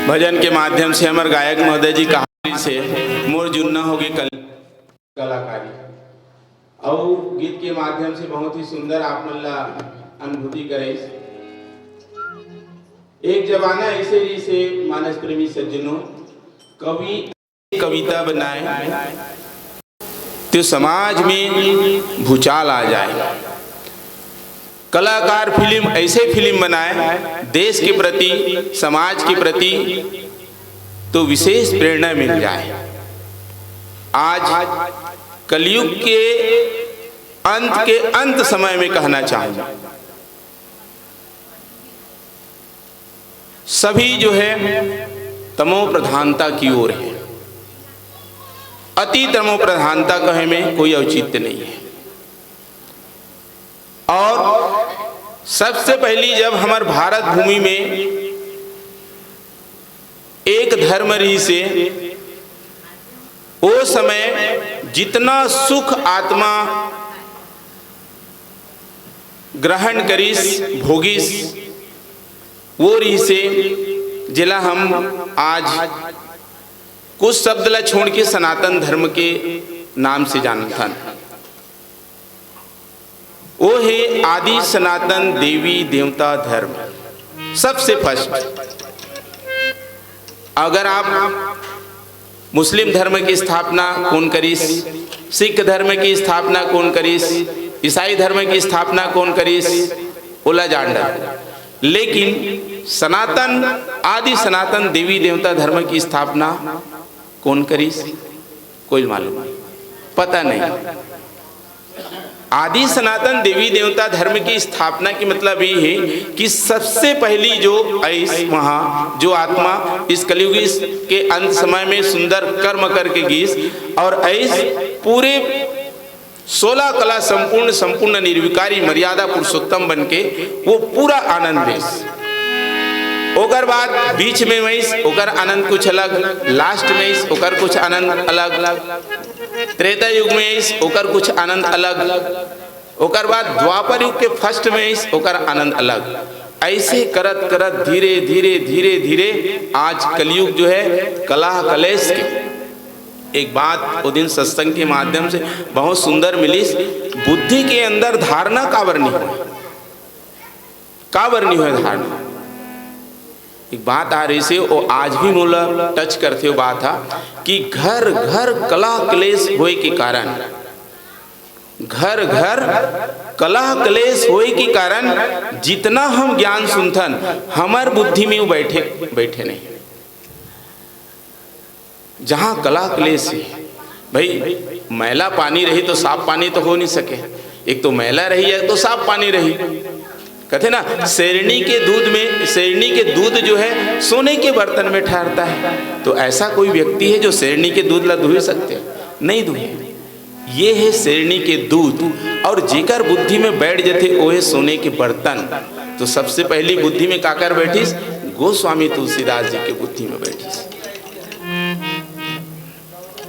भजन के माध्यम से हमर गायक महोदय जी कहानी से मोर जुन्ना होगे कल कलाकारी अउ गीत के माध्यम से बहुत ही सुंदर आप मन ला अनुभूति कराइस। एक जमाना ऐसे रहिसे, मानस प्रेमी सज्जनों, कवि कविता बनाए तो समाज में भूचाल आ जाए। कलाकार फिल्म, ऐसे फिल्म बनाए देश के प्रति, समाज के प्रति, तो विशेष प्रेरणा मिल जाए। आज कलयुग के अंत के अंत समय में कहना चाहूंगा, सभी जो है तमो प्रधानता की ओर है। अति तमो प्रधानता कहे में कोई औचित्य नहीं है। और सबसे पहली जब हमर भारत भूमि में एक धर्म रहिसे, ओ समय जितना सुख आत्मा ग्रहण करिस, भोगिस, वो रहिसे, जेला हम आज कुछ शब्द ला छोड़ के सनातन धर्म के नाम से जानथन। वो हे आदि सनातन देवी देवता धर्म, सबसे फर्स्ट। अगर आप मुस्लिम धर्म की स्थापना कौन करिस, सिख धर्म की स्थापना कौन करिस, ईसाई धर्म की स्थापना कौन करिस, ओला जान डार। लेकिन सनातन, आदि सनातन देवी देवता धर्म की स्थापना कौन करिस, कोई मालूम नहीं, पता नहीं। आदि सनातन देवी देवता धर्म की स्थापना के मतलब ये है कि सबसे पहली जो आइस वहाँ, जो आत्मा इस कलयुग के अंत समय में सुंदर कर्म करके गीस और आइस पूरे सोलह कला संपूर्ण, संपूर्ण निर्विकारी मर्यादा पुरुषोत्तम बन के वो पूरा आनंद देस। ओकर बाद बीच में वइस, ओकर आनंद कुछ अलग, लास्ट में वइस, ओकर कुछ आनंद अलग, त्रेता युग में वइस, ओकर कुछ आनंद अलग, ओकर बाद द्वापर युग के फर्स्ट में वइस, ओकर आनंद अलग। ऐसे करत करत धीरे धीरे धीरे धीरे आज कलयुग जो है कलह कलेश के एक बात वो दिन सत्संग के माध्यम से बहुत सुंदर मिलिस। बुद्धि के अंदर धारणा काबर नहीं होय, काबर नहीं होय धारणा। एक बात आ रहिसे, वो आज भी मोला टच करथे, वो बात हा कि घर घर कलह कलेश होय के कारण घर घर कलह कलेश होए के कारण जितना हम ज्ञान सुनथन, हमर बुद्धि में वो बैठे, बैठे नहीं। जहाँ कलह कलेश है भाई, मैला पानी रही तो साफ पानी तो हो नहीं सके। एक तो मैला रही, एक तो साफ पानी रही। कहते ना, शेरनी के दूध में, शेरनी के दूध जो है सोने के बर्तन में ठहरता है। तो ऐसा कोई व्यक्ति है जो शेरनी के दूध ला दुह सकते हैं? नहीं दुहे। ये है शेरनी के दूध। और जेकर बुद्धि में बैठ जथे, वो है सोने के बर्तन। तो सबसे पहली बुद्धि में काकर बैठिस? गोस्वामी तुलसीदास जी के बुद्धि में बैठिस।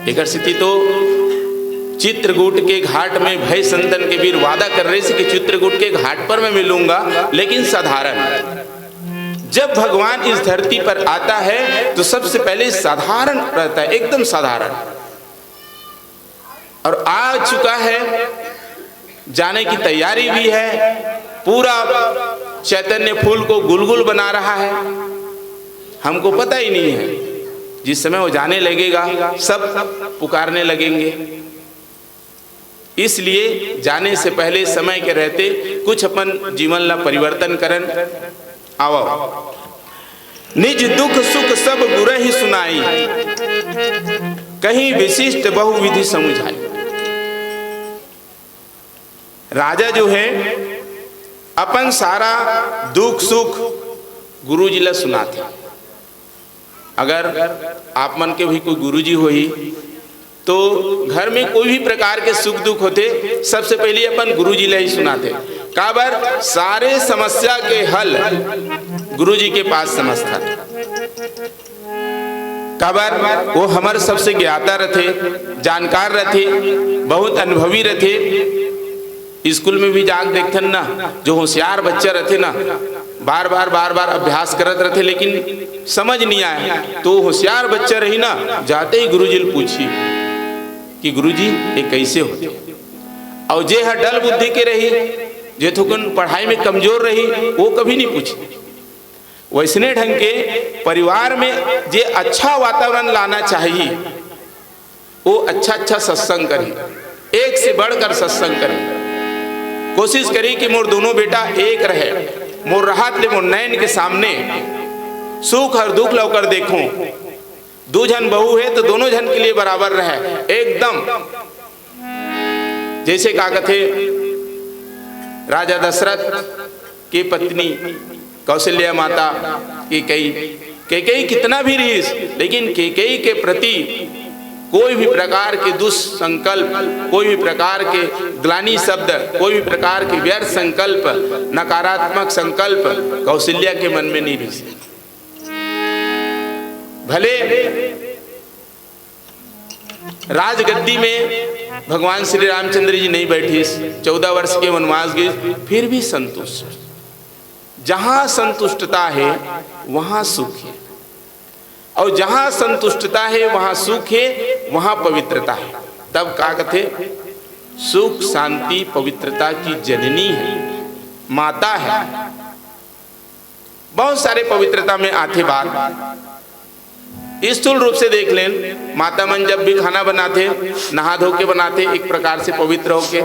एकर सेती तो चित्रकूट के घाट में भय संतन के वीर वादा कर रहे थे कि चित्रकूट के घाट पर मैं मिलूंगा, लेकिन साधारण। जब भगवान इस धरती पर आता है तो सबसे पहले साधारण रहता है, एकदम साधारण। और आ चुका है, जाने की तैयारी भी है, पूरा चैतन्य फूल को गुलगुल बना रहा है। हमको पता ही नहीं है, जिस समय वो जाने लगेगा, सब पुकारने लगेंगे। इसलिए जाने से पहले समय के रहते कुछ अपन जीवन ला परिवर्तन करन। आवो, निज दुख सुख सब गुरहि सुनाई, कहीं विशिष्ट बहुविधि समुझाई। राजा जो है, अपन सारा दुख सुख गुरु जी ला सुनाथे। अगर आप मन के भी कोई गुरु जी होही, तो घर में कोई भी प्रकार के सुख दुख होथे, सबसे पहले अपन गुरु जी ला ही सुनाथे। काबर? सारे समस्या के हल गुरु जी के पास समझथन। काबर? वो हमर सबसे ज्ञाता रथे, जानकार रथे, बहुत अनुभवी रथे। स्कूल में भी जाके देखथन ना, जो होशियार बच्चा रथे ना, बार बार बार बार अभ्यास करत रथे, लेकिन समझ नहीं आए, तो होशियार बच्चा रही ना, जाते ही गुरुजी ल पूछी कि गुरुजी, ये कैसे होथे? और जे ह डल बुद्धि के रही, जे थोकन पढ़ाई में कमजोर रही, वो कभी नहीं पूछी। वैसने ढंग के परिवार में जे अच्छा वातावरण लाना चाहिए, वो अच्छा अच्छा सत्संग करी, एक से बढ़कर सत्संग करी। कोशिश करी कि मोर दोनों बेटा एक रहे, मोर रहत ले मोर नैन के सामने सुख और दुख ला ओकर देखूं। दू झन बहू है तो दोनों झन के लिए बराबर रहे, एकदम जैसे का कथे, राजा दशरथ के पत्नी कौशल्या माता, कैकेयी, कैकेयी कितना भी रहीस, लेकिन कैकेयी के प्रति कोई भी प्रकार के दुष्संकल्प, कोई भी प्रकार के ग्लानि शब्द, कोई भी प्रकार के व्यर्थ संकल्प, नकारात्मक संकल्प कौशल्या के मन में नहीं रहीस। भले राजगद्दी में भगवान श्री रामचंद्र जी नहीं बैठिस, चौदह वर्ष के वनवास गइस, फिर भी संतुष्ट। जहां संतुष्टता है, वहां सुख है, और जहां संतुष्टता है, वहां सुख है, वहां पवित्रता है। तब का कथे? सुख, शांति, पवित्रता की जननी है, माता है। बहुत सारे पवित्रता में आथे बात। स्थूल रूप से देख लेन, माता मन जब भी खाना बनाथे, नहा धो के बनाथे, एक प्रकार से पवित्र होके।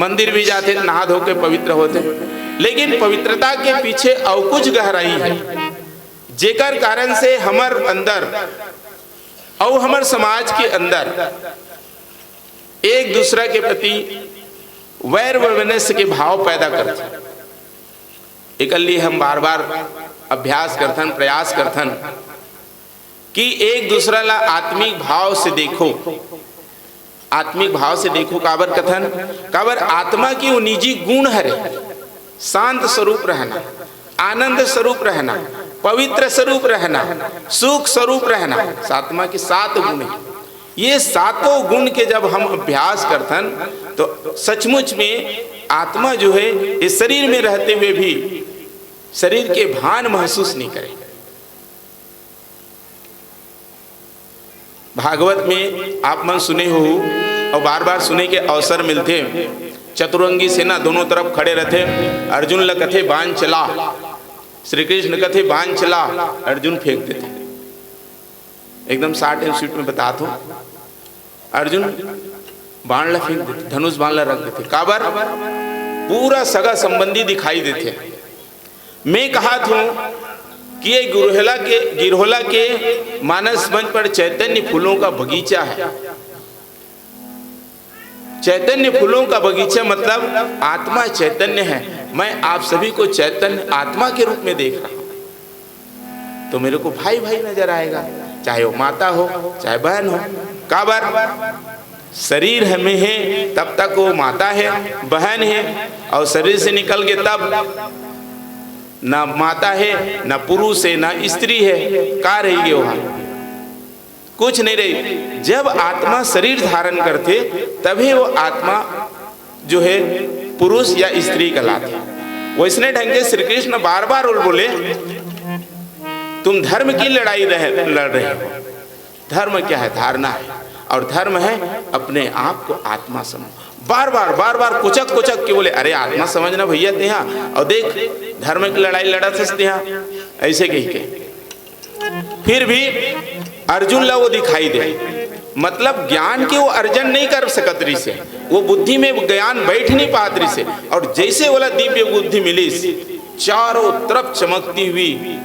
मंदिर भी जाथे, नहा धो के पवित्र होथे। लेकिन पवित्रता के पीछे अउ कुछ गहराई है, जेकर कारण से हमर अंदर अउ हमर समाज के अंदर एक दूसरा के प्रति वैर वैमनस्य के भाव पैदा करथे। एकर लिए हम बार बार अभ्यास करथन, प्रयास करथन कि एक दूसरा ला आत्मिक भाव से देखो। आत्मिक भाव से देखो काबर कथन? काबर आत्मा के वो निजी गुण हरे, शांत स्वरूप रहना, आनंद स्वरूप रहना, पवित्र स्वरूप रहना, सुख स्वरूप रहना। आत्मा के सात गुण है। ये सातों गुण के जब हम अभ्यास करथन, तो सचमुच में आत्मा जो है, इस शरीर में रहते हुए भी शरीर के भान महसूस नहीं करे। भागवत में आप मन सुने हो और बार बार सुने के अवसर मिलथे, चतुरंगी सेना दोनों तरफ खड़े रहथे। अर्जुन ल कथे, "बाण चला।" श्री कृष्ण कथे, "बाण चला।" अर्जुन फेंक देथे। एकदम शॉर्ट एंड स्वीट में बतात हो। अर्जुन बाण ला फेंक देथे, धनुष बाण ला रख देथे। काबर? पूरा सगा संबंधी दिखाई देथे। मैं कहत हूँ कि ये गुरहला के, गिरहोला के मानस मंच पर चैतन्य फूलों का बगीचा है। चैतन्य फूलों का बगीचा मतलब आत्मा चैतन्य है। मैं आप सभी को चैतन्य आत्मा के रूप में देख रहा हूँ, तो मेरे को भाई भाई नजर आएगा, चाहे वो माता हो, चाहे बहन हो। काबर? शरीर में है तब तक वो माता है, बहन है, और शरीर से निकल के तब ना माता है, ना पुरुष है, ना स्त्री है, का रही गए वहाँ? कुछ नहीं रही। जब आत्मा शरीर धारण करथे, तभी वो आत्मा जो है पुरुष या स्त्री कहलाथे। वैसने ढंग के श्री कृष्ण बार बार बोले, तुम धर्म की लड़ाई रह, लड़ रहे हो। धर्म क्या है? धारणा है। और धर्म है अपने आप को आत्मा समझ। बार बार बार बार कुचक कुचक के बोले, अरे आत्मा समझना भैया तेहा, और देख धर्म की लड़ाई लड़त हस तेहा, ऐसे कह के। फिर भी अर्जुन ला वो दिखाई दे, मतलब ज्ञान के वो अर्जन नहीं कर सकत रहिसे, वो बुद्धि में ज्ञान बैठ नहीं पात रहिसे। और जैसे वाला दिव्य बुद्धि मिलिस, चारों तरफ चमकती हुई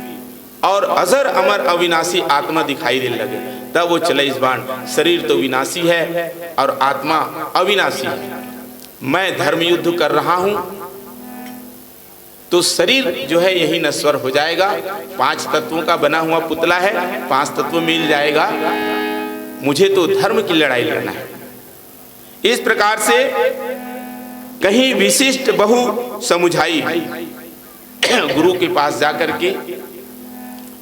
और अजर अमर अविनाशी आत्मा दिखाई देने लगे। तब वो चले इस बाण, शरीर तो विनाशी है और आत्मा अविनाशी है। मैं धर्म युद्ध कर रहा हूं, तो शरीर जो है यही नश्वर हो जाएगा। पांच तत्वों का बना हुआ पुतला है, पांच तत्व मिल जाएगा। मुझे तो धर्म की लड़ाई लड़ना है। इस प्रकार से कहीं विशिष्ट बहु समुझाई, गुरु के पास जाकर के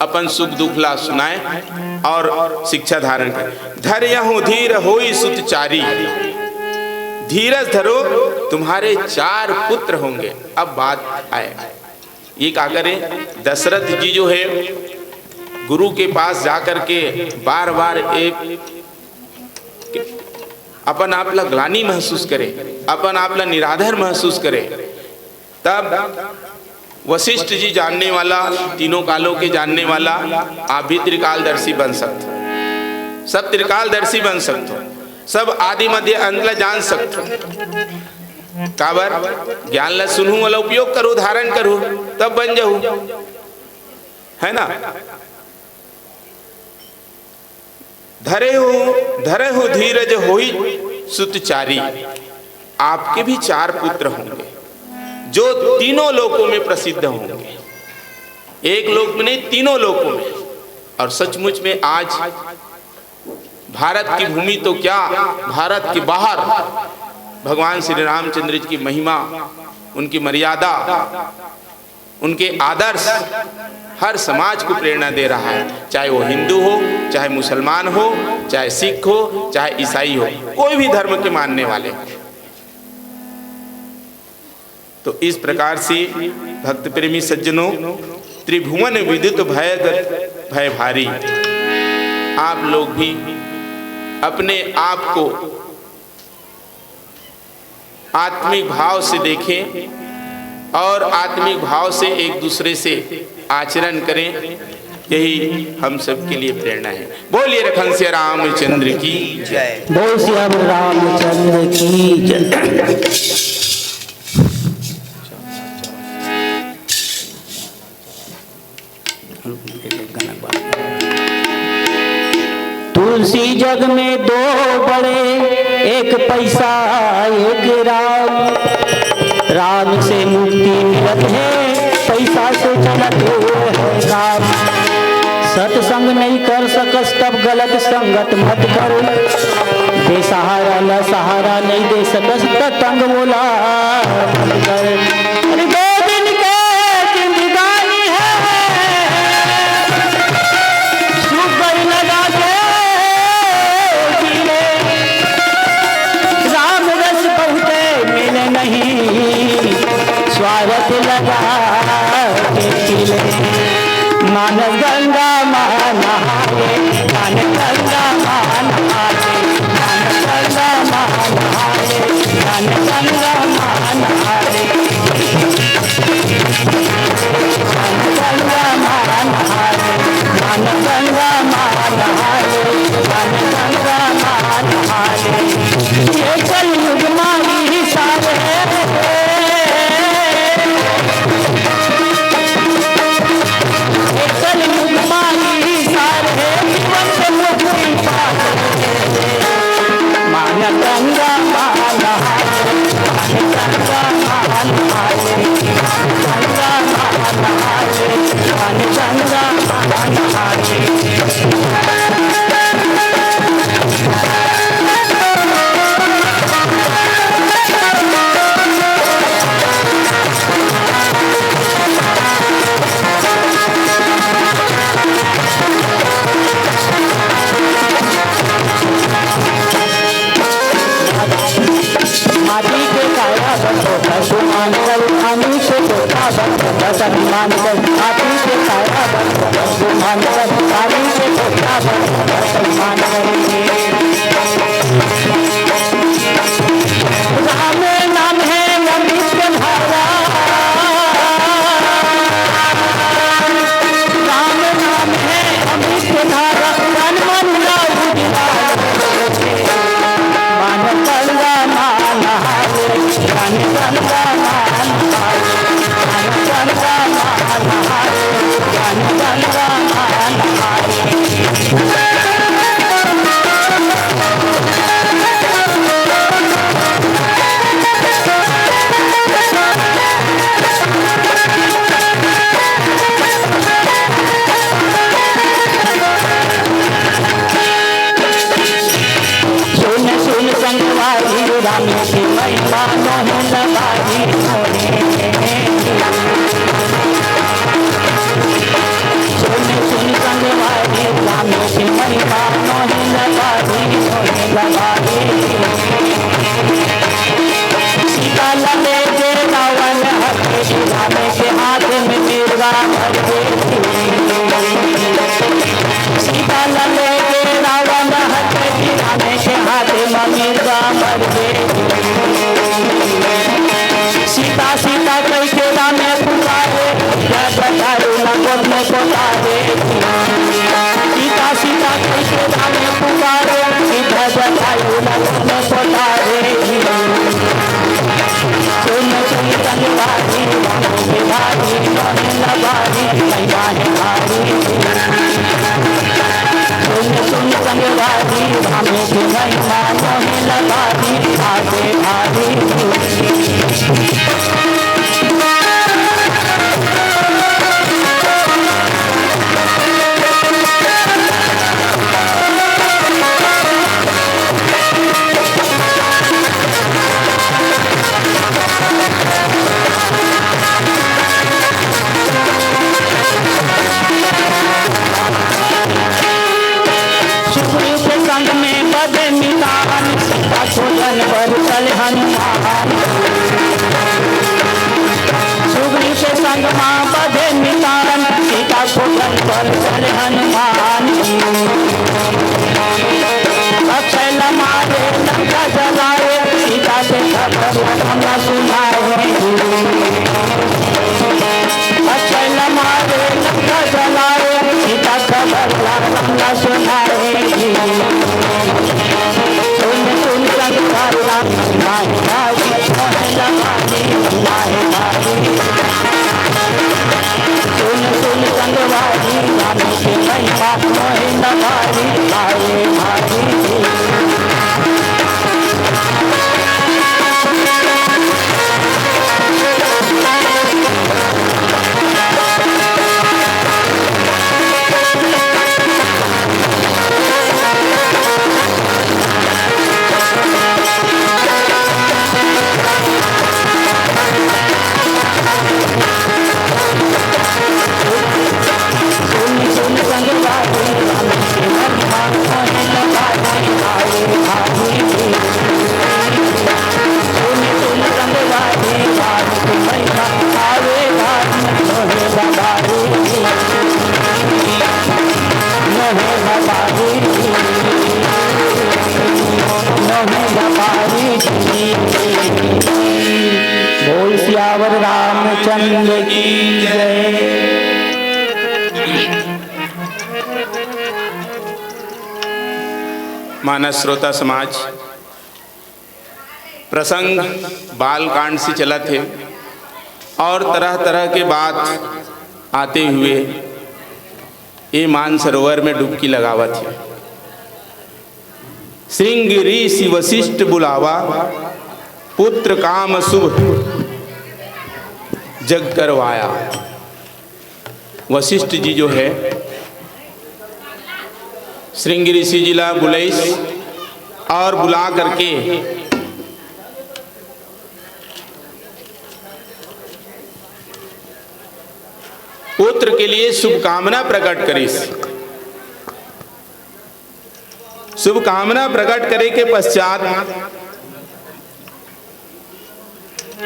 अपन सुख दुख ला सुनाए और शिक्षा धारण करें। धरयहु धीर होई सुत चारी, धीरज धरो, तुम्हारे चार पुत्र होंगे। अब बात आए, ये क्या करें? दशरथ जी जो है गुरु के पास जाकर के बार बार एक अपन आप ला ग्लानी महसूस करे, अपन आप ला निराधार महसूस करे, तब वशिष्ठ जी जानने वाला, तीनों कालों के जानने वाला, आप भी त्रिकालदर्शी बन सकते हो, सब त्रिकालदर्शी बन सकते हो, सब आदि मध्य अंत ला जान सकते हो। काबर? ज्ञान ला सुनहू, वाला उपयोग करू, धारण करू, तब बन जाऊ, है ना? धरे हो, धरे हो धीरज होई सुत चारी। आपके भी चार पुत्र होंगे जो तीनों लोकों में प्रसिद्ध होंगे, एक लोक में नहीं, तीनों लोकों में। और सचमुच में आज भारत की भूमि तो क्या, भारत के बाहर भगवान श्री रामचंद्र जी की महिमा, उनकी मर्यादा, उनके आदर्श हर समाज को प्रेरणा दे रहा है, चाहे वो हिंदू हो, चाहे मुसलमान हो, चाहे सिख हो, चाहे ईसाई हो, कोई भी धर्म के मानने वाले। तो इस प्रकार से भक्त प्रेमी सज्जनों, त्रिभुवन विदित भय भय भारी, आप लोग भी अपने आप को आत्मिक भाव से देखें और आत्मिक भाव से एक दूसरे से आचरण करें, यही हम सबके लिए प्रेरणा है। बोलिए लखन सिया रामचंद्र की जय। बोल सिया रामचंद्र की जय। तुलसी जग में दो बड़े, एक पैसा एक राम। राम से मुक्ति मिलत है, पैसा से चलत है काम। सत्संग नहीं कर सकस तब गलत संगत मत कर। बेसहारा ला सहारा नहीं दे सकस त तंग बोला कर। अरे दो दिन के जिंदगानी है, सुपर लगा के जी ले। राम रस बहुते मिले नहीं, स्वार्थ लगा के जी ले। मानस गंगा माँ नहाए, मानस गंगा माँ नहाए, मानस गंगा माँ नहाए, मानस गंगा माँ नहाए। गंगा माँ नहाए, मानस गंगा माँ नहाए, मानस गंगा माँ नहाए। एक बंद कर, मान कर, हाथी के काया बंद कर, मान कर, पानी के छोटा बंद कर, मान कर। राम नाम है अमृत धारा, राम नाम है अमृत धारा, तन मन ला उजला। मान गंगा मान हारे, मान गंगा मान हारे, मान गंगा मान हारे, मान गंगा मान हारे। सुन सुन संगवारी, राम की महिमा मोहे लगाई मोहे। सुन सुन संगवारी, राम की महिमा मोहे लगाई मोहे लगाई। सीता ला लेके रावण हर के, राम के हाथ में मिर्गा मर गे। सीता ला लेके रावण हर के, राम के हाथ में मिर्गा मर गे। सीता सीता कहिके राम पुकारे, जटायु ला गोद में पोतारे। सीता सीता कहिके राम पुकारे, सीता जटायु ला गोद में पोतारे। सुन सुन संगवारी, राम के भारी, मोहे ला भारी, महिमा है भारी। सुन सुन संगवारी, राम के महिमा मोहे ला भारी, भारी भारी। सुग्रीव के संग में बधे मितान, सीता खोजन बर चले हनुमान। सुग्रीव के संग मा बधे मितान, सीता खोजन बर चले हनुमान। अक्षय ला मारे लंका जलाए, सीता के खबर राम ला सुनाए। अक्षय ला मारे लंका जलाए, सीता खबर राम ला सुनाए। सुन सुन संगवारी, राम महिमा है भारी, महिमा है भारी। सुन सुन संगवारी, राम के महिमा मोहे ला भारी, भारी भारी। बोल सियावर रामचंद्र की जय। मानस श्रोता समाज, प्रसंग बालकांड से चलत हे और तरह-तरह के बात आते हुए ये मानसरोवर में डुबकी लगावत हे। श्रृंग ऋषि वशिष्ठ बुलावा, पुत्र काम शुभ जग करवाया। वशिष्ठ जी जो है, श्रृंग ऋषि जी ला बुलाइस और बुला करके पुत्र के लिए शुभकामना प्रकट करिस। शुभकामना प्रकट करे के पश्चात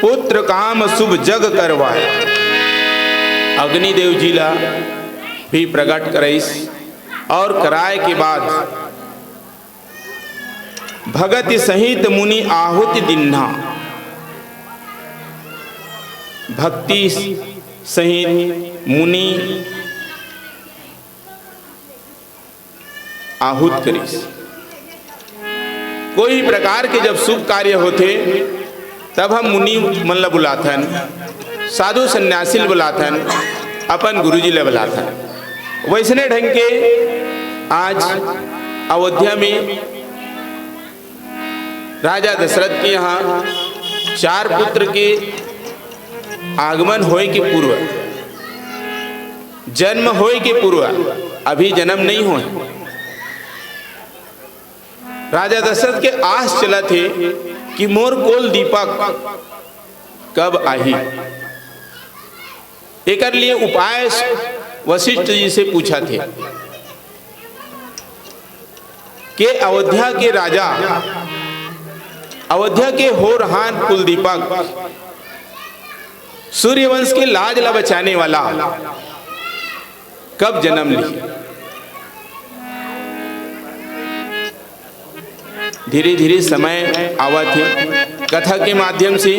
पुत्र काम शुभ जग करवाए। अग्निदेव जी ला भी प्रकट कराइस और कराए के बाद भगति सहित मुनि आहुति दिन्हा। भक्ति सहित मुनि आहुत करिस। कोई प्रकार के जब शुभ कार्य होथे, तब हम मुनि मन ला बुलाथन, साधु सन्यासी ल बुलाथन, अपन गुरुजी ल बुलाथन। वैसने ढंग के आज अयोध्या में राजा दशरथ के यहाँ चार पुत्र के आगमन होए के पूर्व, जन्म होए के पूर्व, अभी जन्म नहीं होए, राजा दशरथ के आस चलत हे कि मोर कुल दीपक कब आही। एकर लिए उपाय वशिष्ठ जी से पूछत हे कि अयोध्या के राजा, अयोध्या के होरहार कुलदीपक, सूर्यवंश के लाज ला बचाने वाला कब जन्म लिही। धीरे धीरे समय आवत हे। कथा के माध्यम से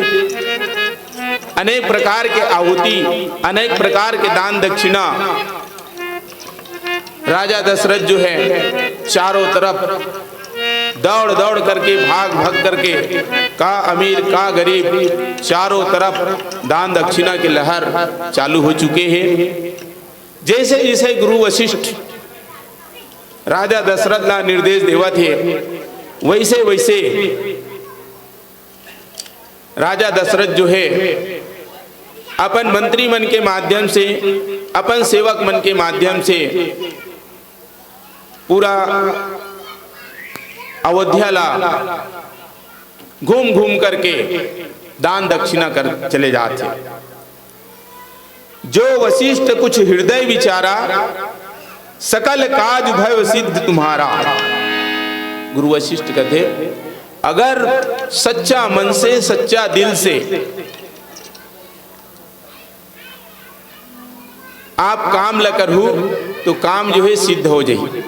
अनेक प्रकार के आहुति, अनेक प्रकार के दान दक्षिणा, राजा दशरथ जो है, चारों तरफ दौड़ दौड़ करके, भाग भाग करके, का अमीर का गरीब, चारों तरफ दान दक्षिणा के लहर चालू हो चुके हैं। जैसे जैसे गुरु वशिष्ठ राजा दशरथ ला निर्देश देवत हे, वैसे वैसे राजा दशरथ जो है, अपन मंत्री मन के माध्यम से, अपन सेवक मन के माध्यम से पूरा अयोध्या ला घूम घूम करके दान दक्षिणा कर चले जात हे। जो वशिष्ठ कुछ हृदय विचारा, सकल काज भय सिद्ध तुम्हारा। गुरु वशिष्ठ कहते, अगर सच्चा मन से, सच्चा दिल से आप काम ल करहू, तो काम जो है सिद्ध हो जाही।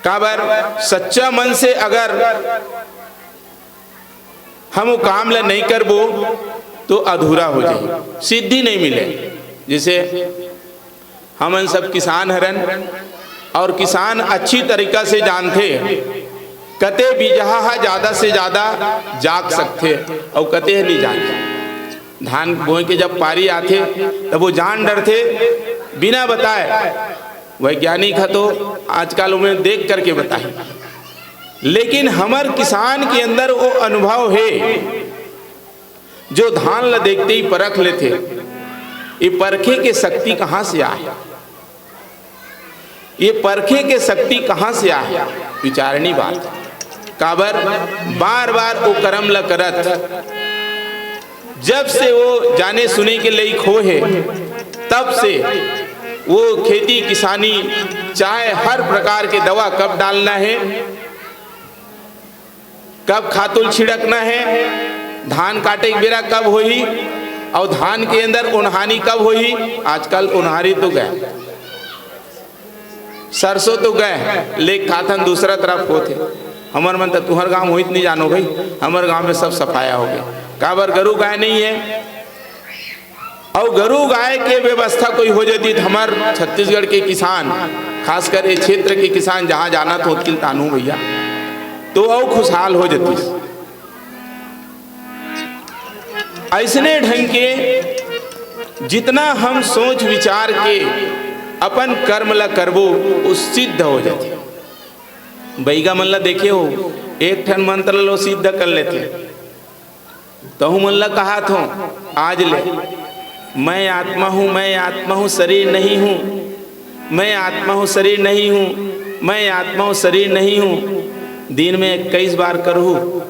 काबर, सच्चा मन से अगर हम वो काम ल नहीं करबो, तो अधूरा हो जाही, सिद्धि नहीं मिले। जैसे हमन सब किसान हरन, और किसान अच्छी तरीका से जानथे, कते बीजहा ह ज्यादा से ज्यादा जाग सकथे, अउ कते ह नहीं जाग सकथे। धान बोए के जब पारी आथे, तब वो जान डरथे, बिना बताए। वैज्ञानिक ह तो आजकल ओमे देख करके बताही, लेकिन हमर किसान के अंदर वो अनुभव हे, जो धान ला देखते ही परख लेथे। ये परखे के शक्ति कहाँ से आए? ये परखे के शक्ति कहाँ से आए? विचारणी बात। काबर, बार बार वो कर्म ला करत, जब से वो जाने सुने के लइक होहे, तब से वो खेती किसानी, चाहे हर प्रकार के दवा कब डालना है, कब खातुल छिड़कना है, धान काटे के बेरा कब होही, अउ धान के अंदर ओनहारी कब होही। आजकल ओनहारी तो गए, सरसों तो गए, लेक खाथन दूसरा तरफ होथे। हमर मन त तुहर गांव होइत नहीं जानो भाई, हमर गांव में सब सफाया हो गए। काबर, गरु गाय नहीं है, अउ गरु गाय के व्यवस्था कोई हो जाती, तो हमर छत्तीसगढ़ के किसान, खासकर ये क्षेत्र के किसान, जहाँ जाना तो ओतकिल तानू भैया, तो अउ खुशहाल हो जाती। ऐसने ढंग के जितना हम सोच विचार के अपन कर्म ला करबो, वो सिद्ध हो जाते। बैगा मन ला देखे हो, एक ठन मंत्र लो सिद्ध कर लेते। तहु मन ला कहात हों, आज ले, मैं आत्मा हूँ, मैं आत्मा हूँ, शरीर नहीं हूँ, मैं आत्मा हूँ, शरीर नहीं हूँ, मैं आत्मा हूँ, शरीर नहीं हूँ। दिन में इक्कीस बार करहू,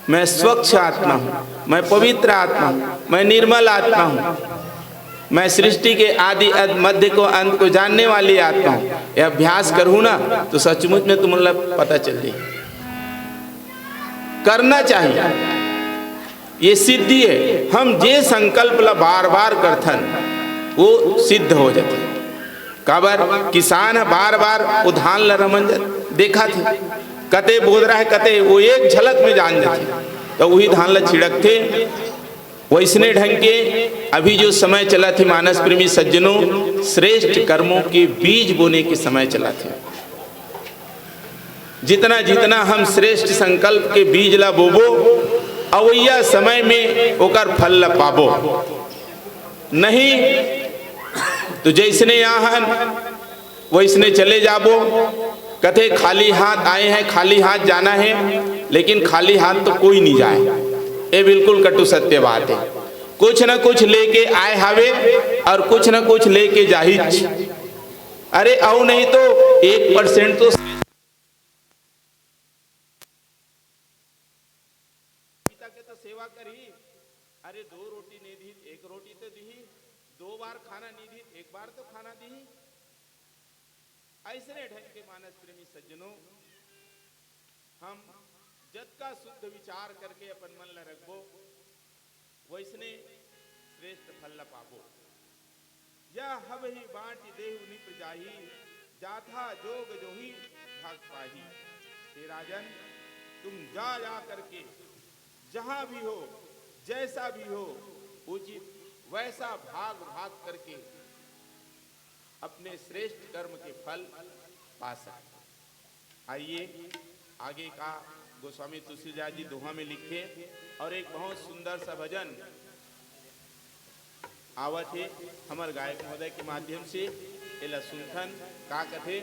मैं स्वच्छ आत्मा हूँ, मैं पवित्र आत्मा हूँ, मैं निर्मल आत्मा हूँ, मैं सृष्टि के आदि, अंत, मध्य को, अंत को जानने वाली आत्मा हूँ। ये अभ्यास करहू ना, तो सचमुच में तुम लोग पता चल जाए। करना चाहिए। ये सिद्धि है, हम जे संकल्प ला बार बार करथन, वो सिद्ध हो जाथे। काबर? किसान ह बार बार वो धान ला रमन जा-, देखत हे, कते बोदरा हे, कते, वो एक झलक में जान जाथे, तो वही धान ला छिड़कथे। वैसने ढंग के अभी जो समय चलत हे, मानस प्रेमी सज्जनों, श्रेष्ठ कर्मों के बीज बोने के समय चलत हे। जितना जितना हम श्रेष्ठ संकल्प के बीज ला बोबो, अवइया समय में ओकर फल ला पाबो। नहीं तो जैसने आहन वैसने चले जाबो। कथे खाली हाथ आए हैं, खाली हाथ जाना है, लेकिन खाली हाथ तो कोई नहीं जाए। ये बिल्कुल कटु सत्य बात है। कुछ ना कुछ लेके आए हावे और कुछ ना कुछ लेके जाहिच। अरे, अउ नहीं तो एक परसेंट तो पिता के तो सेवा करही। अरे, दो रोटी नहीं दी, एक रोटी तो दीही। दो बार खाना नहीं दी, एक बार तो खाना दीही। ऐसने ढंग के मानस प्रेमी सज्जनों, हम जतका शुद्ध विचार करके अपन मन ला रखबो, वैसने श्रेष्ठ फल ला पाबो। यह हबहि बाँटि देहु नृप जाहि, जाथा जोग जोहि भाग पाहि। हे राजन, तुम जा जा करके जहाँ भी हो, जैसा भी हो, उचित वैसा भाग भाग करके अपने श्रेष्ठ कर्म के फल पा सकते। आइए, आगे का गोस्वामी तुलसीदास जी दोहा में लिखे और एक बहुत सुंदर सा भजन आवत हे, हमर गायक महोदय के माध्यम से एला सुनथन, का कथे,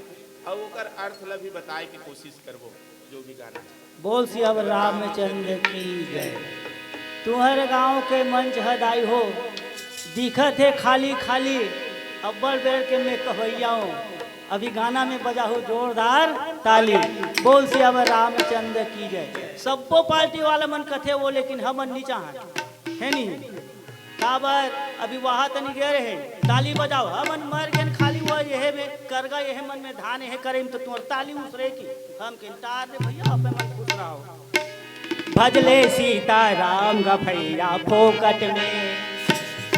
अउ ओकर अर्थ ला भी बताए के कोशिश करबो, जो भी गाना। बोल सियावर रामचंद्र की जय। तुहर गांव के मंच ह दाई हो, दिखत हे खाली खाली, अब्बड़ बेर के मैं कहवैया हूँ, अभी गाना में बजाहू जोरदार ताली। बोल सियावर रामचंद्र की जय। सब्बो पार्टी वाला मन कथे वो, लेकिन हमन नी चाहन, हे नी? काबर अभी वहां तनी गए रहे, ताली बजाओ, हमन मर गेन खाली वो यहे में करगा, यहे मन में धान, यहे करे में तो तुहर ताली उसरे की। हम किन तार दे भैया, अपने मन खुश रहो। भजले सीताराम का भैया फोकट में,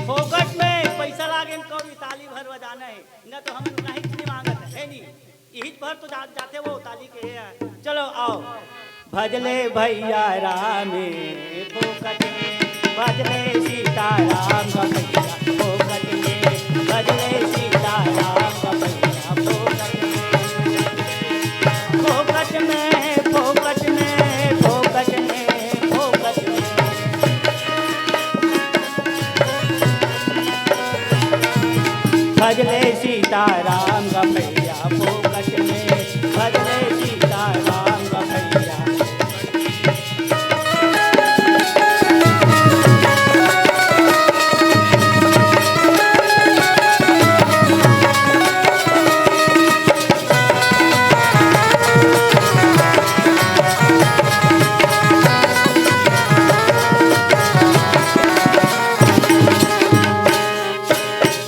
फोकट में पैसा लागेन कौड़ी, ताली भर बजाना है, न तो हम नहीं मांगत है नी। इही भर तो जा, जाथे वो ताली के हे। चलो आओ। भजले भैया राम फोकट में, भजले सीताराम का भैया फोकट में, भजले सीताराम का भैया फोकट में। फोकट में, फोकट में, फोकट में, फोकट में। भजले सीताराम का भैया फोकट में, भजले सीताराम का भैया।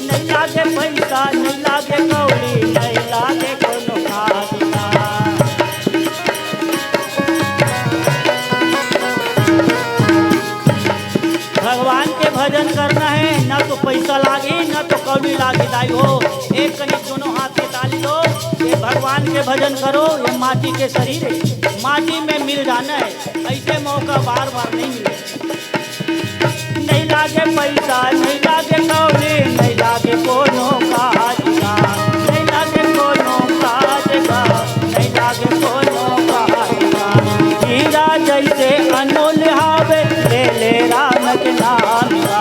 नहीं लागे पैसा, नहीं लागे कौड़ी, नहीं लागे कोनो काज। भगवान के भजन करना है, ना तो पैसा लागी, ना तो कौड़ी लागी। दाई हो, एक कनी दोनों हाथ के ताली दो, ये भगवान के भजन करो। ये माटी के शरीर है, माटी में मिल जाना है, ऐसे मौका बार बार नहीं मिले। नहीं लागे पैसा, नहीं लागे कौड़ी, नहीं लागे कोनो काज का, नहीं लागे कोनो काज का, नहीं लागे कोनो काज का। हीरा जैसे अनमोल हावे, ले ले राम के नाम का।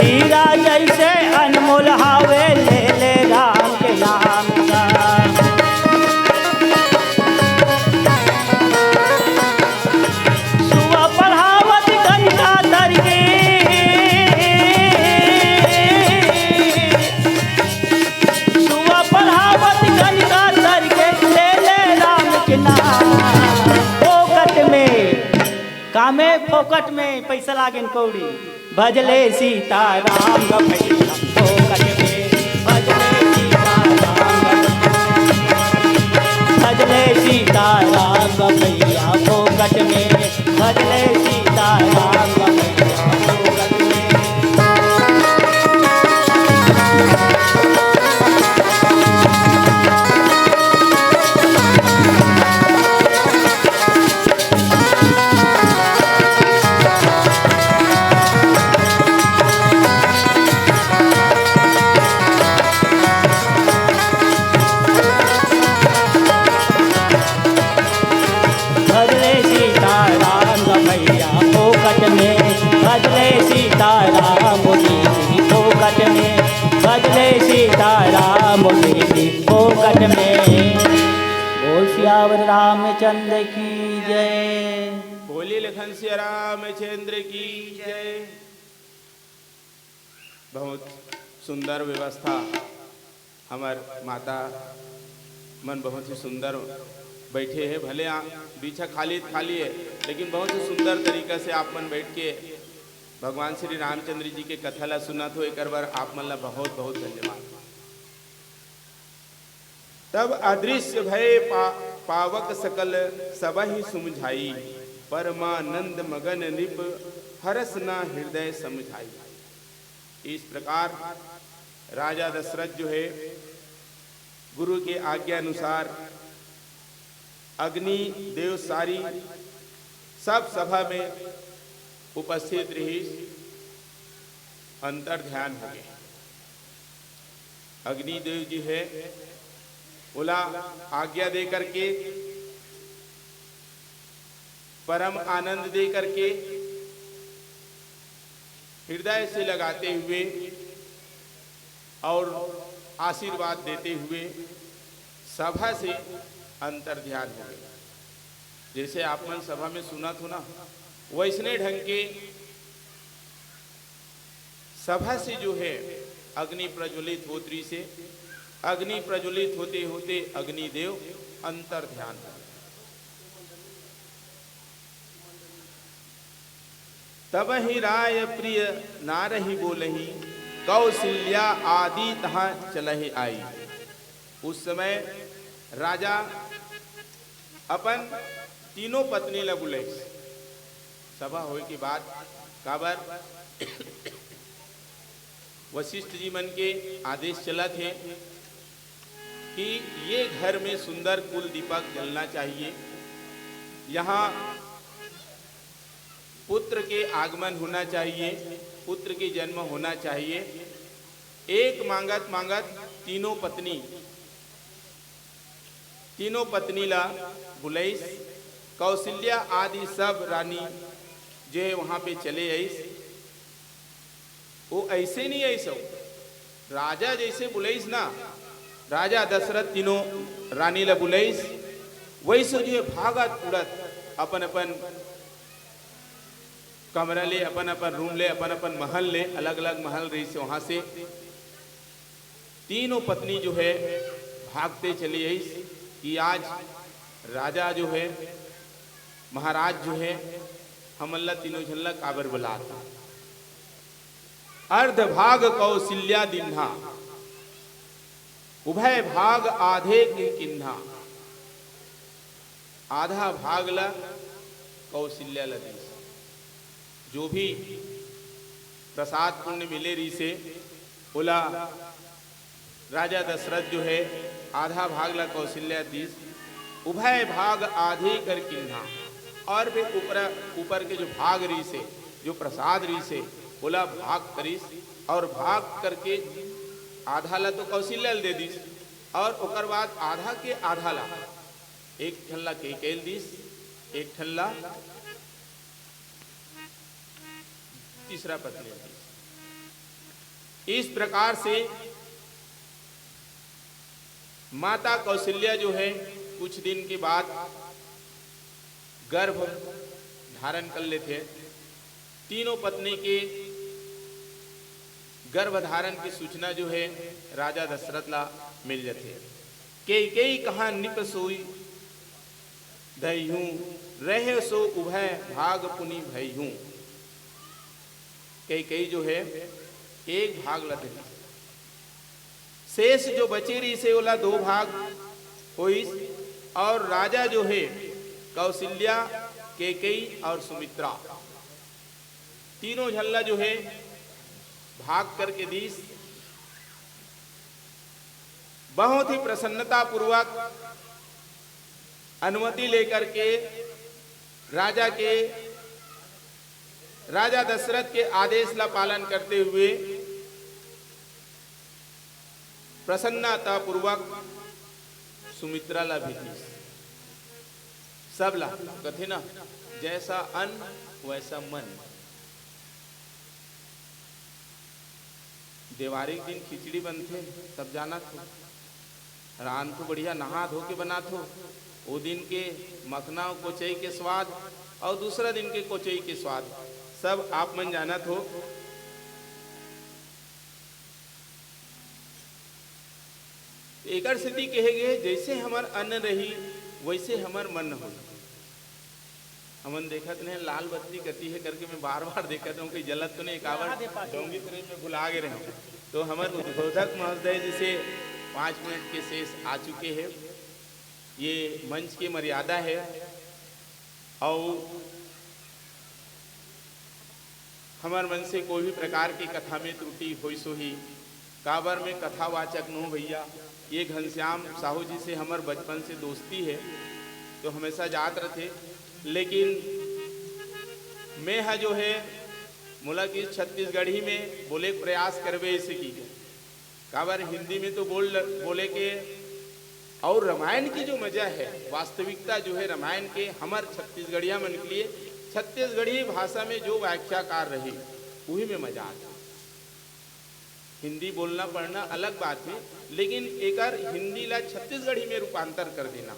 हीरा जैसे अनमोल हावे, ले ले राम के नाम का। सुआ पढ़ावत कनिका दरके, सुआ पढ़ावत कनिका दरके, ले ले राम के नाम। फोकट में, कामे फोकट में, पैसा लागेन कौड़ी। भजले सीताराम का भैया फोकट में, भजले सीताराम का, भजले सीता राम भैया फोकट में, भजले सीताराम भैया फोकट में। भजले सीताराम भैया फोकट में, भजले सीताराम जी फोकट में, भजले सीताराम जी फोकट में। बोल सियावर रामचंद्र की जय। बोलिए लखन सिया रामचंद्र की जय। बहुत सुंदर व्यवस्था, हमर माता मन बहुत ही सुंदर बैठे हे। भले आ, बीछा खाली खाली हे, लेकिन बहुत ही सुंदर तरीका से आप मन बैठ के भगवान श्री रामचंद्र जी के कथा ला सुनत हो। एकर बर आप मन ला बहुत बहुत धन्यवाद। तब अदृश्य भय पा-, पावक सकल सबहि सुमझाई, परमानंद मगन नृप हरस न हृदय समझाई। इस प्रकार राजा दशरथ जो है, गुरु के आज्ञा अनुसार अग्नि देव सारी सब सभा में उपस्थित रहिस, अंतर ध्यान हो गए। अग्निदेव जी है, ओला आज्ञा दे करके, परम आनंद दे करके, हृदय से लगाते हुए और आशीर्वाद देते हुए सभा से अंतर ध्यान हो गए। जैसे आप मन सभा में सुनत हो ना, वैसने ढंग के सभा से जो है अग्नि प्रज्वलित होत रहिसे। अग्नि प्रज्वलित होते होते अग्निदेव अंतर ध्यान हो गए। तब ही राय प्रिय नारही बोलही, कौशल्या आदि तहाँ चलहि आई। उस समय राजा अपन तीनों पत्नी ला बुलाइस। सभा होए के बाद, काबर वशिष्ठ जी मन के आदेश चलत हे कि ये घर में सुंदर कुल दीपक जलना चाहिए, यहाँ पुत्र के आगमन होना चाहिए, पुत्र के जन्म होना चाहिए। एक मांगत मांगत तीनों पत्नी, तीनों पत्नी ला बुलाइस। कौशल्या आदि सब रानी जो है वहाँ पे चले आइस। वो ऐसे नहीं आइस हो, राजा जैसे बुलाइस ना, राजा दशरथ तीनों रानी ला बुलाइस, वैसे जो है भागत उड़त अपन अपन कमरा ले, अपन अपन रूम ले, अपन अपन महल ले, अलग अलग महल रहिस, वहाँ से तीनों पत्नी जो है भागते चली आइस कि आज राजा जो है, महाराज जो है, हमन ला तीनों झन ला काबर बुलात हे। अर्ध भाग कौशल्या दिन्हा, उभय भाग आधे के किन्हा। आधा भाग ला कौशल्या ला दीस। जो भी प्रसाद पुण्य मिले रहिसे, ओला राजा दशरथ जो है, आधा भाग ला कौशल्या दीस, उभय भाग आधे कर किन्हा। और भी ऊपर, ऊपर के जो भाग रहिसे, जो प्रसाद रहिसे, ओला भाग करिस और भाग करके आधा ला तो कौशल्या ल दे दिस और ओकर बाद आधा के आधा ला, एक ठन ला कैकेयी ल दिस, एक ठन ला तीसरा पत्नी ल दिस। इस प्रकार से माता कौशल्या जो है, कुछ दिन के बाद गर्भ धारण कर लेथे। तीनों पत्नी के गर्भ धारण की सूचना जो है, राजा दशरथ ला मिल जथे। कैकेयी कहा नृप सोई धइहूँ, रहे सो उभय भाग पुनि भइहूँ। कैकेयी जो है, एक भाग ला देथे, शेष जो बचे रहिसे ओला दो भाग होइस, और राजा जो हे कौशल्या, केकई और सुमित्रा, तीनों झन ला जो हे भाग करके दीस। बहुत ही प्रसन्नता पूर्वक अनुमति लेकर के राजा के, राजा दशरथ के आदेश ला पालन करते हुए प्रसन्नता पूर्वक सुमित्रा ला भी दीस। सब ला कथे ना, जैसा अन्न वैसा मन। देवारी के दिन खिचड़ी बनथे, सब जानत हो। रांधथो बढ़िया, नहा धो के बनाथो। ओ दिन के मखना कोचई के स्वाद और दूसरा दिन के कोचई के स्वाद, सब आप मन जानत हो। एकर सेती कहे गे, जैसे हमर अन्न रही, वैसे हमर मन होही। हमन देखत नहीं, लाल बत्ती कती है करके मैं बार बार देखत हूँ कि जलत तो नहीं, काबर डोंगी तरे में भुला गे रहे। तो हमर उद्बोधक महोदय जी से पाँच मिनट के शेष आ चुके हैं। ये मंच की मर्यादा है। और हमर मन से कोई भी प्रकार की कथा में त्रुटि होइस होही, काबर मैं कथावाचक नोहूं भैया। ये घनश्याम साहू जी से हमर बचपन से दोस्ती है, तो हमेशा जात रथे। लेकिन मैं ह जो है, मोला कि छत्तीसगढ़ी में बोले के प्रयास करबे, ऐसे की काबर हिंदी में तो बोल, बोले के, और रामायण की जो मजा है, वास्तविकता जो है रामायण के, हमर छत्तीसगढ़िया मन के लिए छत्तीसगढ़ी भाषा में जो व्याख्याकार रही, वही में मजा आथे। हिंदी बोलना पढ़ना अलग बात है, लेकिन एकर हिंदी ला छत्तीसगढ़ी में रूपांतर कर देना,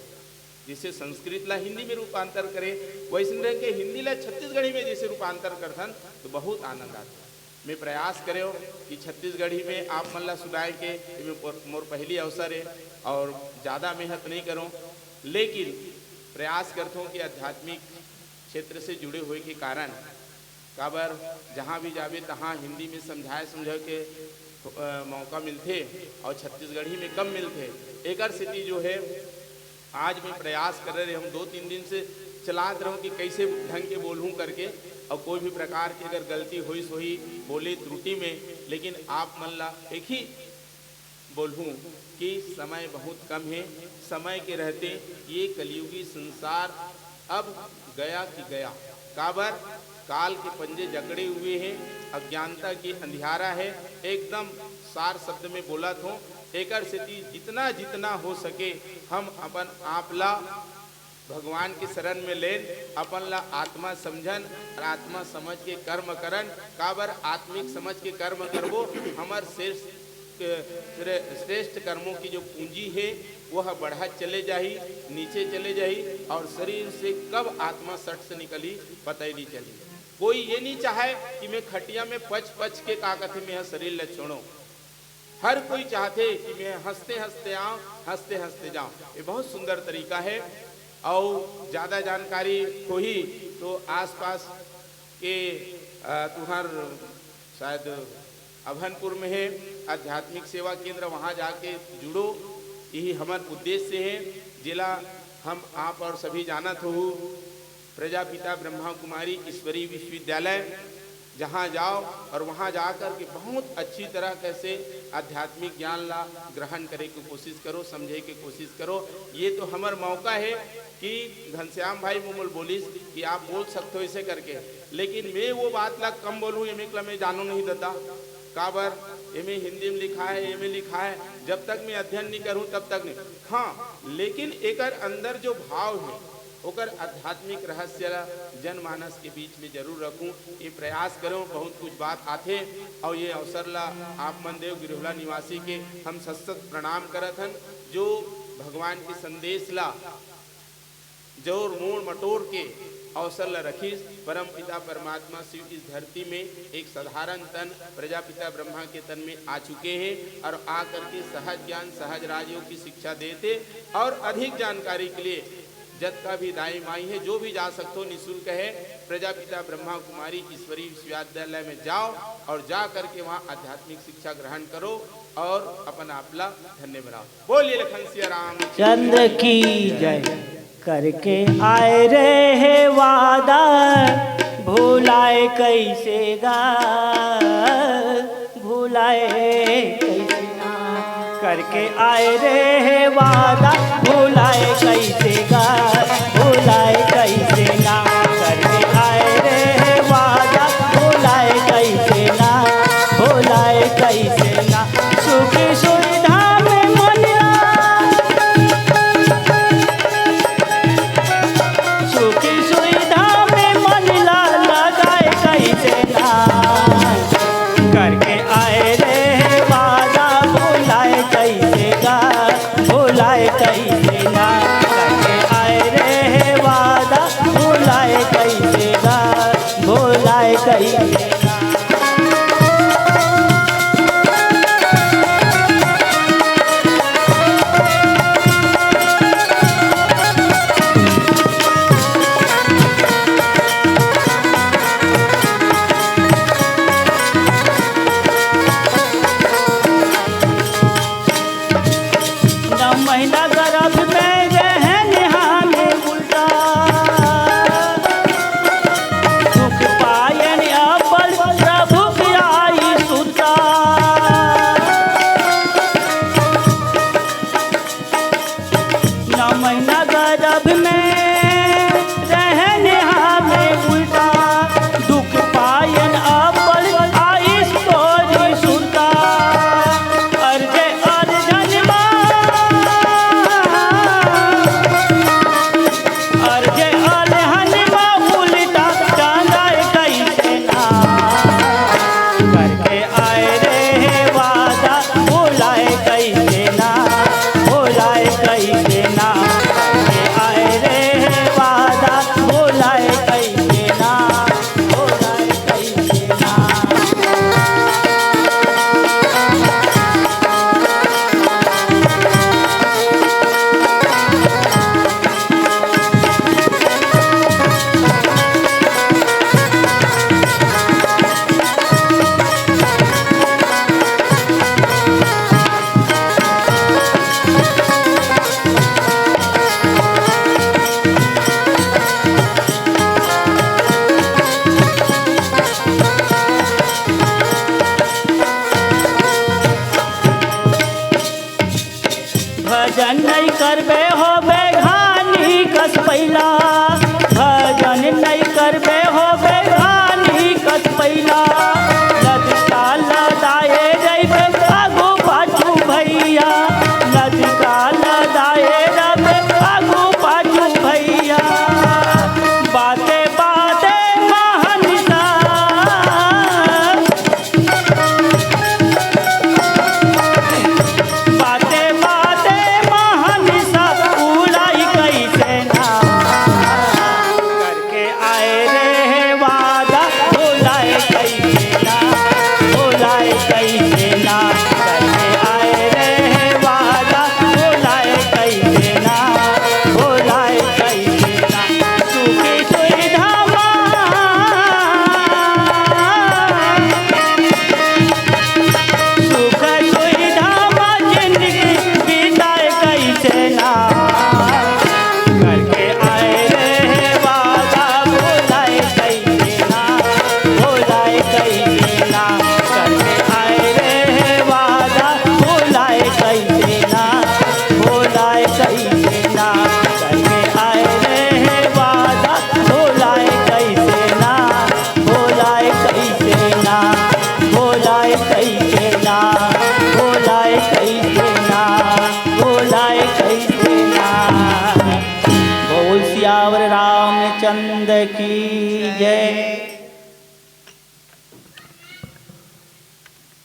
जैसे संस्कृत ला हिंदी में रूपांतर करे, वैसन रंग के हिंदी ला छत्तीसगढ़ी में जैसे रूपांतर करथन, तो बहुत आनंद आथे। मैं प्रयास करेंव कि छत्तीसगढ़ी में आप मन ला सुनाए के, ये मोर, मोर पहली अवसर है और ज़्यादा मेहनत नहीं करूँ, लेकिन प्रयास करथों कि आध्यात्मिक क्षेत्र से जुड़े होए के कारण काबर जहाँ भी जाबे, तहाँ हिंदी में समझाए समझाए के अ, मौका मिलथे और छत्तीसगढ़ी में कम मिलथे। एकर सेती जो है, आज मैं प्रयास करे रहे हूँ, दो तीन दिन से चलात रहूँ कि कैसे ढंग के बोलूँ करके, और कोई भी प्रकार की अगर गलती होइस होही बोले त्रुटि में, लेकिन आप मन ला एक ही बोलूँ कि समय बहुत कम है। समय के रहते ये कलयुगी संसार अब गया कि गया। काबर? काल के पंजे जकड़े हुए हैं, अज्ञानता के अंधियारा है। एकदम सार शब्द में बोलत हों, एकर सेती जितना जितना हो सके हम अपन आप ला भगवान के शरण में लेन, अपन ला आत्मा समझन और आत्मा समझ के कर्म करन। काबर? आत्मिक समझ के कर्म करबो, हमर श्रेष्ठ, श्रे-, श्रेष्ठ कर्मों की जो पूंजी है, वह बढ़त चले जाही, नीचे चले जाही, और शरीर से कब आत्मा सट से निकली, पता ही नहीं चली। कोई ये नहीं चाहे कि मैं खटिया में पच पच के, का कथे, मैं शरीर ला छोड़ो। हर कोई चाहथे कि मैं हंसते हंसते आऊं, हंसते हंसते जाऊं। ये बहुत सुंदर तरीका है। और ज़्यादा जानकारी होही तो आसपास के, अ, तुहर शायद अभनपुर में है, आध्यात्मिक सेवा केंद्र, वहाँ जाके जुड़ो। यही हमर उद्देश्य है, जेला हम आप और सभी जानत हो, प्रजापिता ब्रह्मा कुमारी ईश्वरीय विश्वविद्यालय, जहाँ जाओ और वहाँ जा कर के बहुत अच्छी तरह कैसे आध्यात्मिक ज्ञान ला ग्रहण करे के कोशिश करो, समझे के कोशिश करो। ये तो हमर मौका है कि घनश्याम भाई मोमल बोलिस कि आप बोल सकते हो ऐसे करके, लेकिन मैं वो बात ला कम बोलूँ, एमे ला मैं जानो नहीं देता। काबर? एमे हिंदी में लिखा है, एमे लिखा है, जब तक मैं अध्ययन नहीं करूँ तब तक नहीं। हाँ, लेकिन एकर अंदर जो भाव है, ओकर आध्यात्मिक रहस्य ला जनमानस के बीच में जरूर रखूं, ये प्रयास करूं। बहुत कुछ बात आथे और ये अवसर ला आप मन देव गिरोहला निवासी के हम सत सत प्रणाम करत हन, जो भगवान के संदेश ला जोर मोड़ मटोर के अवसर ला रखिस। परम पिता परमात्मा शिव इस धरती में एक साधारण तन प्रजापिता ब्रह्मा के तन में आ चुके हैं और आ करके सहज ज्ञान सहज राजयोग की शिक्षा देते और अधिक जानकारी के लिए जतका भी दाई माई हे, जो भी जा सकथो, निशुल्क हे। प्रजापिता ब्रह्मा कुमारी ईश्वरीय विश्वविद्यालय में जाओ और जा करके वहाँ आध्यात्मिक शिक्षा ग्रहण करो और अपन आप ला धन्य बनाओ। बोलिए लखन सिया राम चंद्र की जय। करके आए रहे वादा, भुलाए कैसे गा, भुलाए कैसे ना। करके आए रहे वादा, भुलाए कैसे गा, भुलाए कैसे ना। करके आए रहे वादा, भुलाए कैसे ना, भुलाए कैसे ना। सुखी सुविधा में मन ला, सुखी सुविधा में मन ला लगाए कैसे ना। करके आए रहे वादा, भुलाए कैसे ना, भुलाए कैसे ना। करके आए रहे वादा, भुलाए कैसे ना, भुलाए कैसे ना। नौ महीना गर्भ में रहन हमें उल्टा, दुख पायन अपन प्रभु की आई सुरता। नौ महीना गर्भ में रहन हमें उल्टा, दुख पायन अपन आइस तोरी सुरता। अर्जे अर्जन मा, अर्जे अलहन मा उल्टा टांगाए कैसे ना। करके आए रहे वादा, भुलाए कैसे ना, भुलाए कैसे ना। करके आए रहे वादा, भुलाए कैसे ना, भुलाए कैसे ना। भजन नइ करबे होबे घानी कस पैला, भजन नइ करबे होबे घानी कस पैला। लदका लदाए रहिबे आगू पाछू भैया, लदका लदाए रहिबे आगू पाछू भैया। बाते बाते महनिसा, बाते बाते महनिसा उड़ाई कैसे ना। करके आए रहे वादा, भुलाए कैसे ना, भुलाए कैसे ना। करके आए रहे वादा, भुलाए कैसे ना, भुलाए कैसे ना। सुखी सुविधा मा, सुख सुविधा मा जिंदगी बिताए कैसे ना। करके आए रहे वादा, भुलाए कैसे ना, भुलाए कैसे ना। करके आए रहे वादा, भुलाए कैसे ना, भुलाए कैसे ना। करके आए रहे वादा, भुलाए कैसे ना, भुलाए कैसे ना, भुलाए कैसे ना, भुलाए कैसे ना, भुलाए कैसे ना। बोल सियावर रामचंद्र की जय।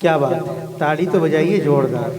क्या बात है, ताड़ी तो बजाइए जोरदार।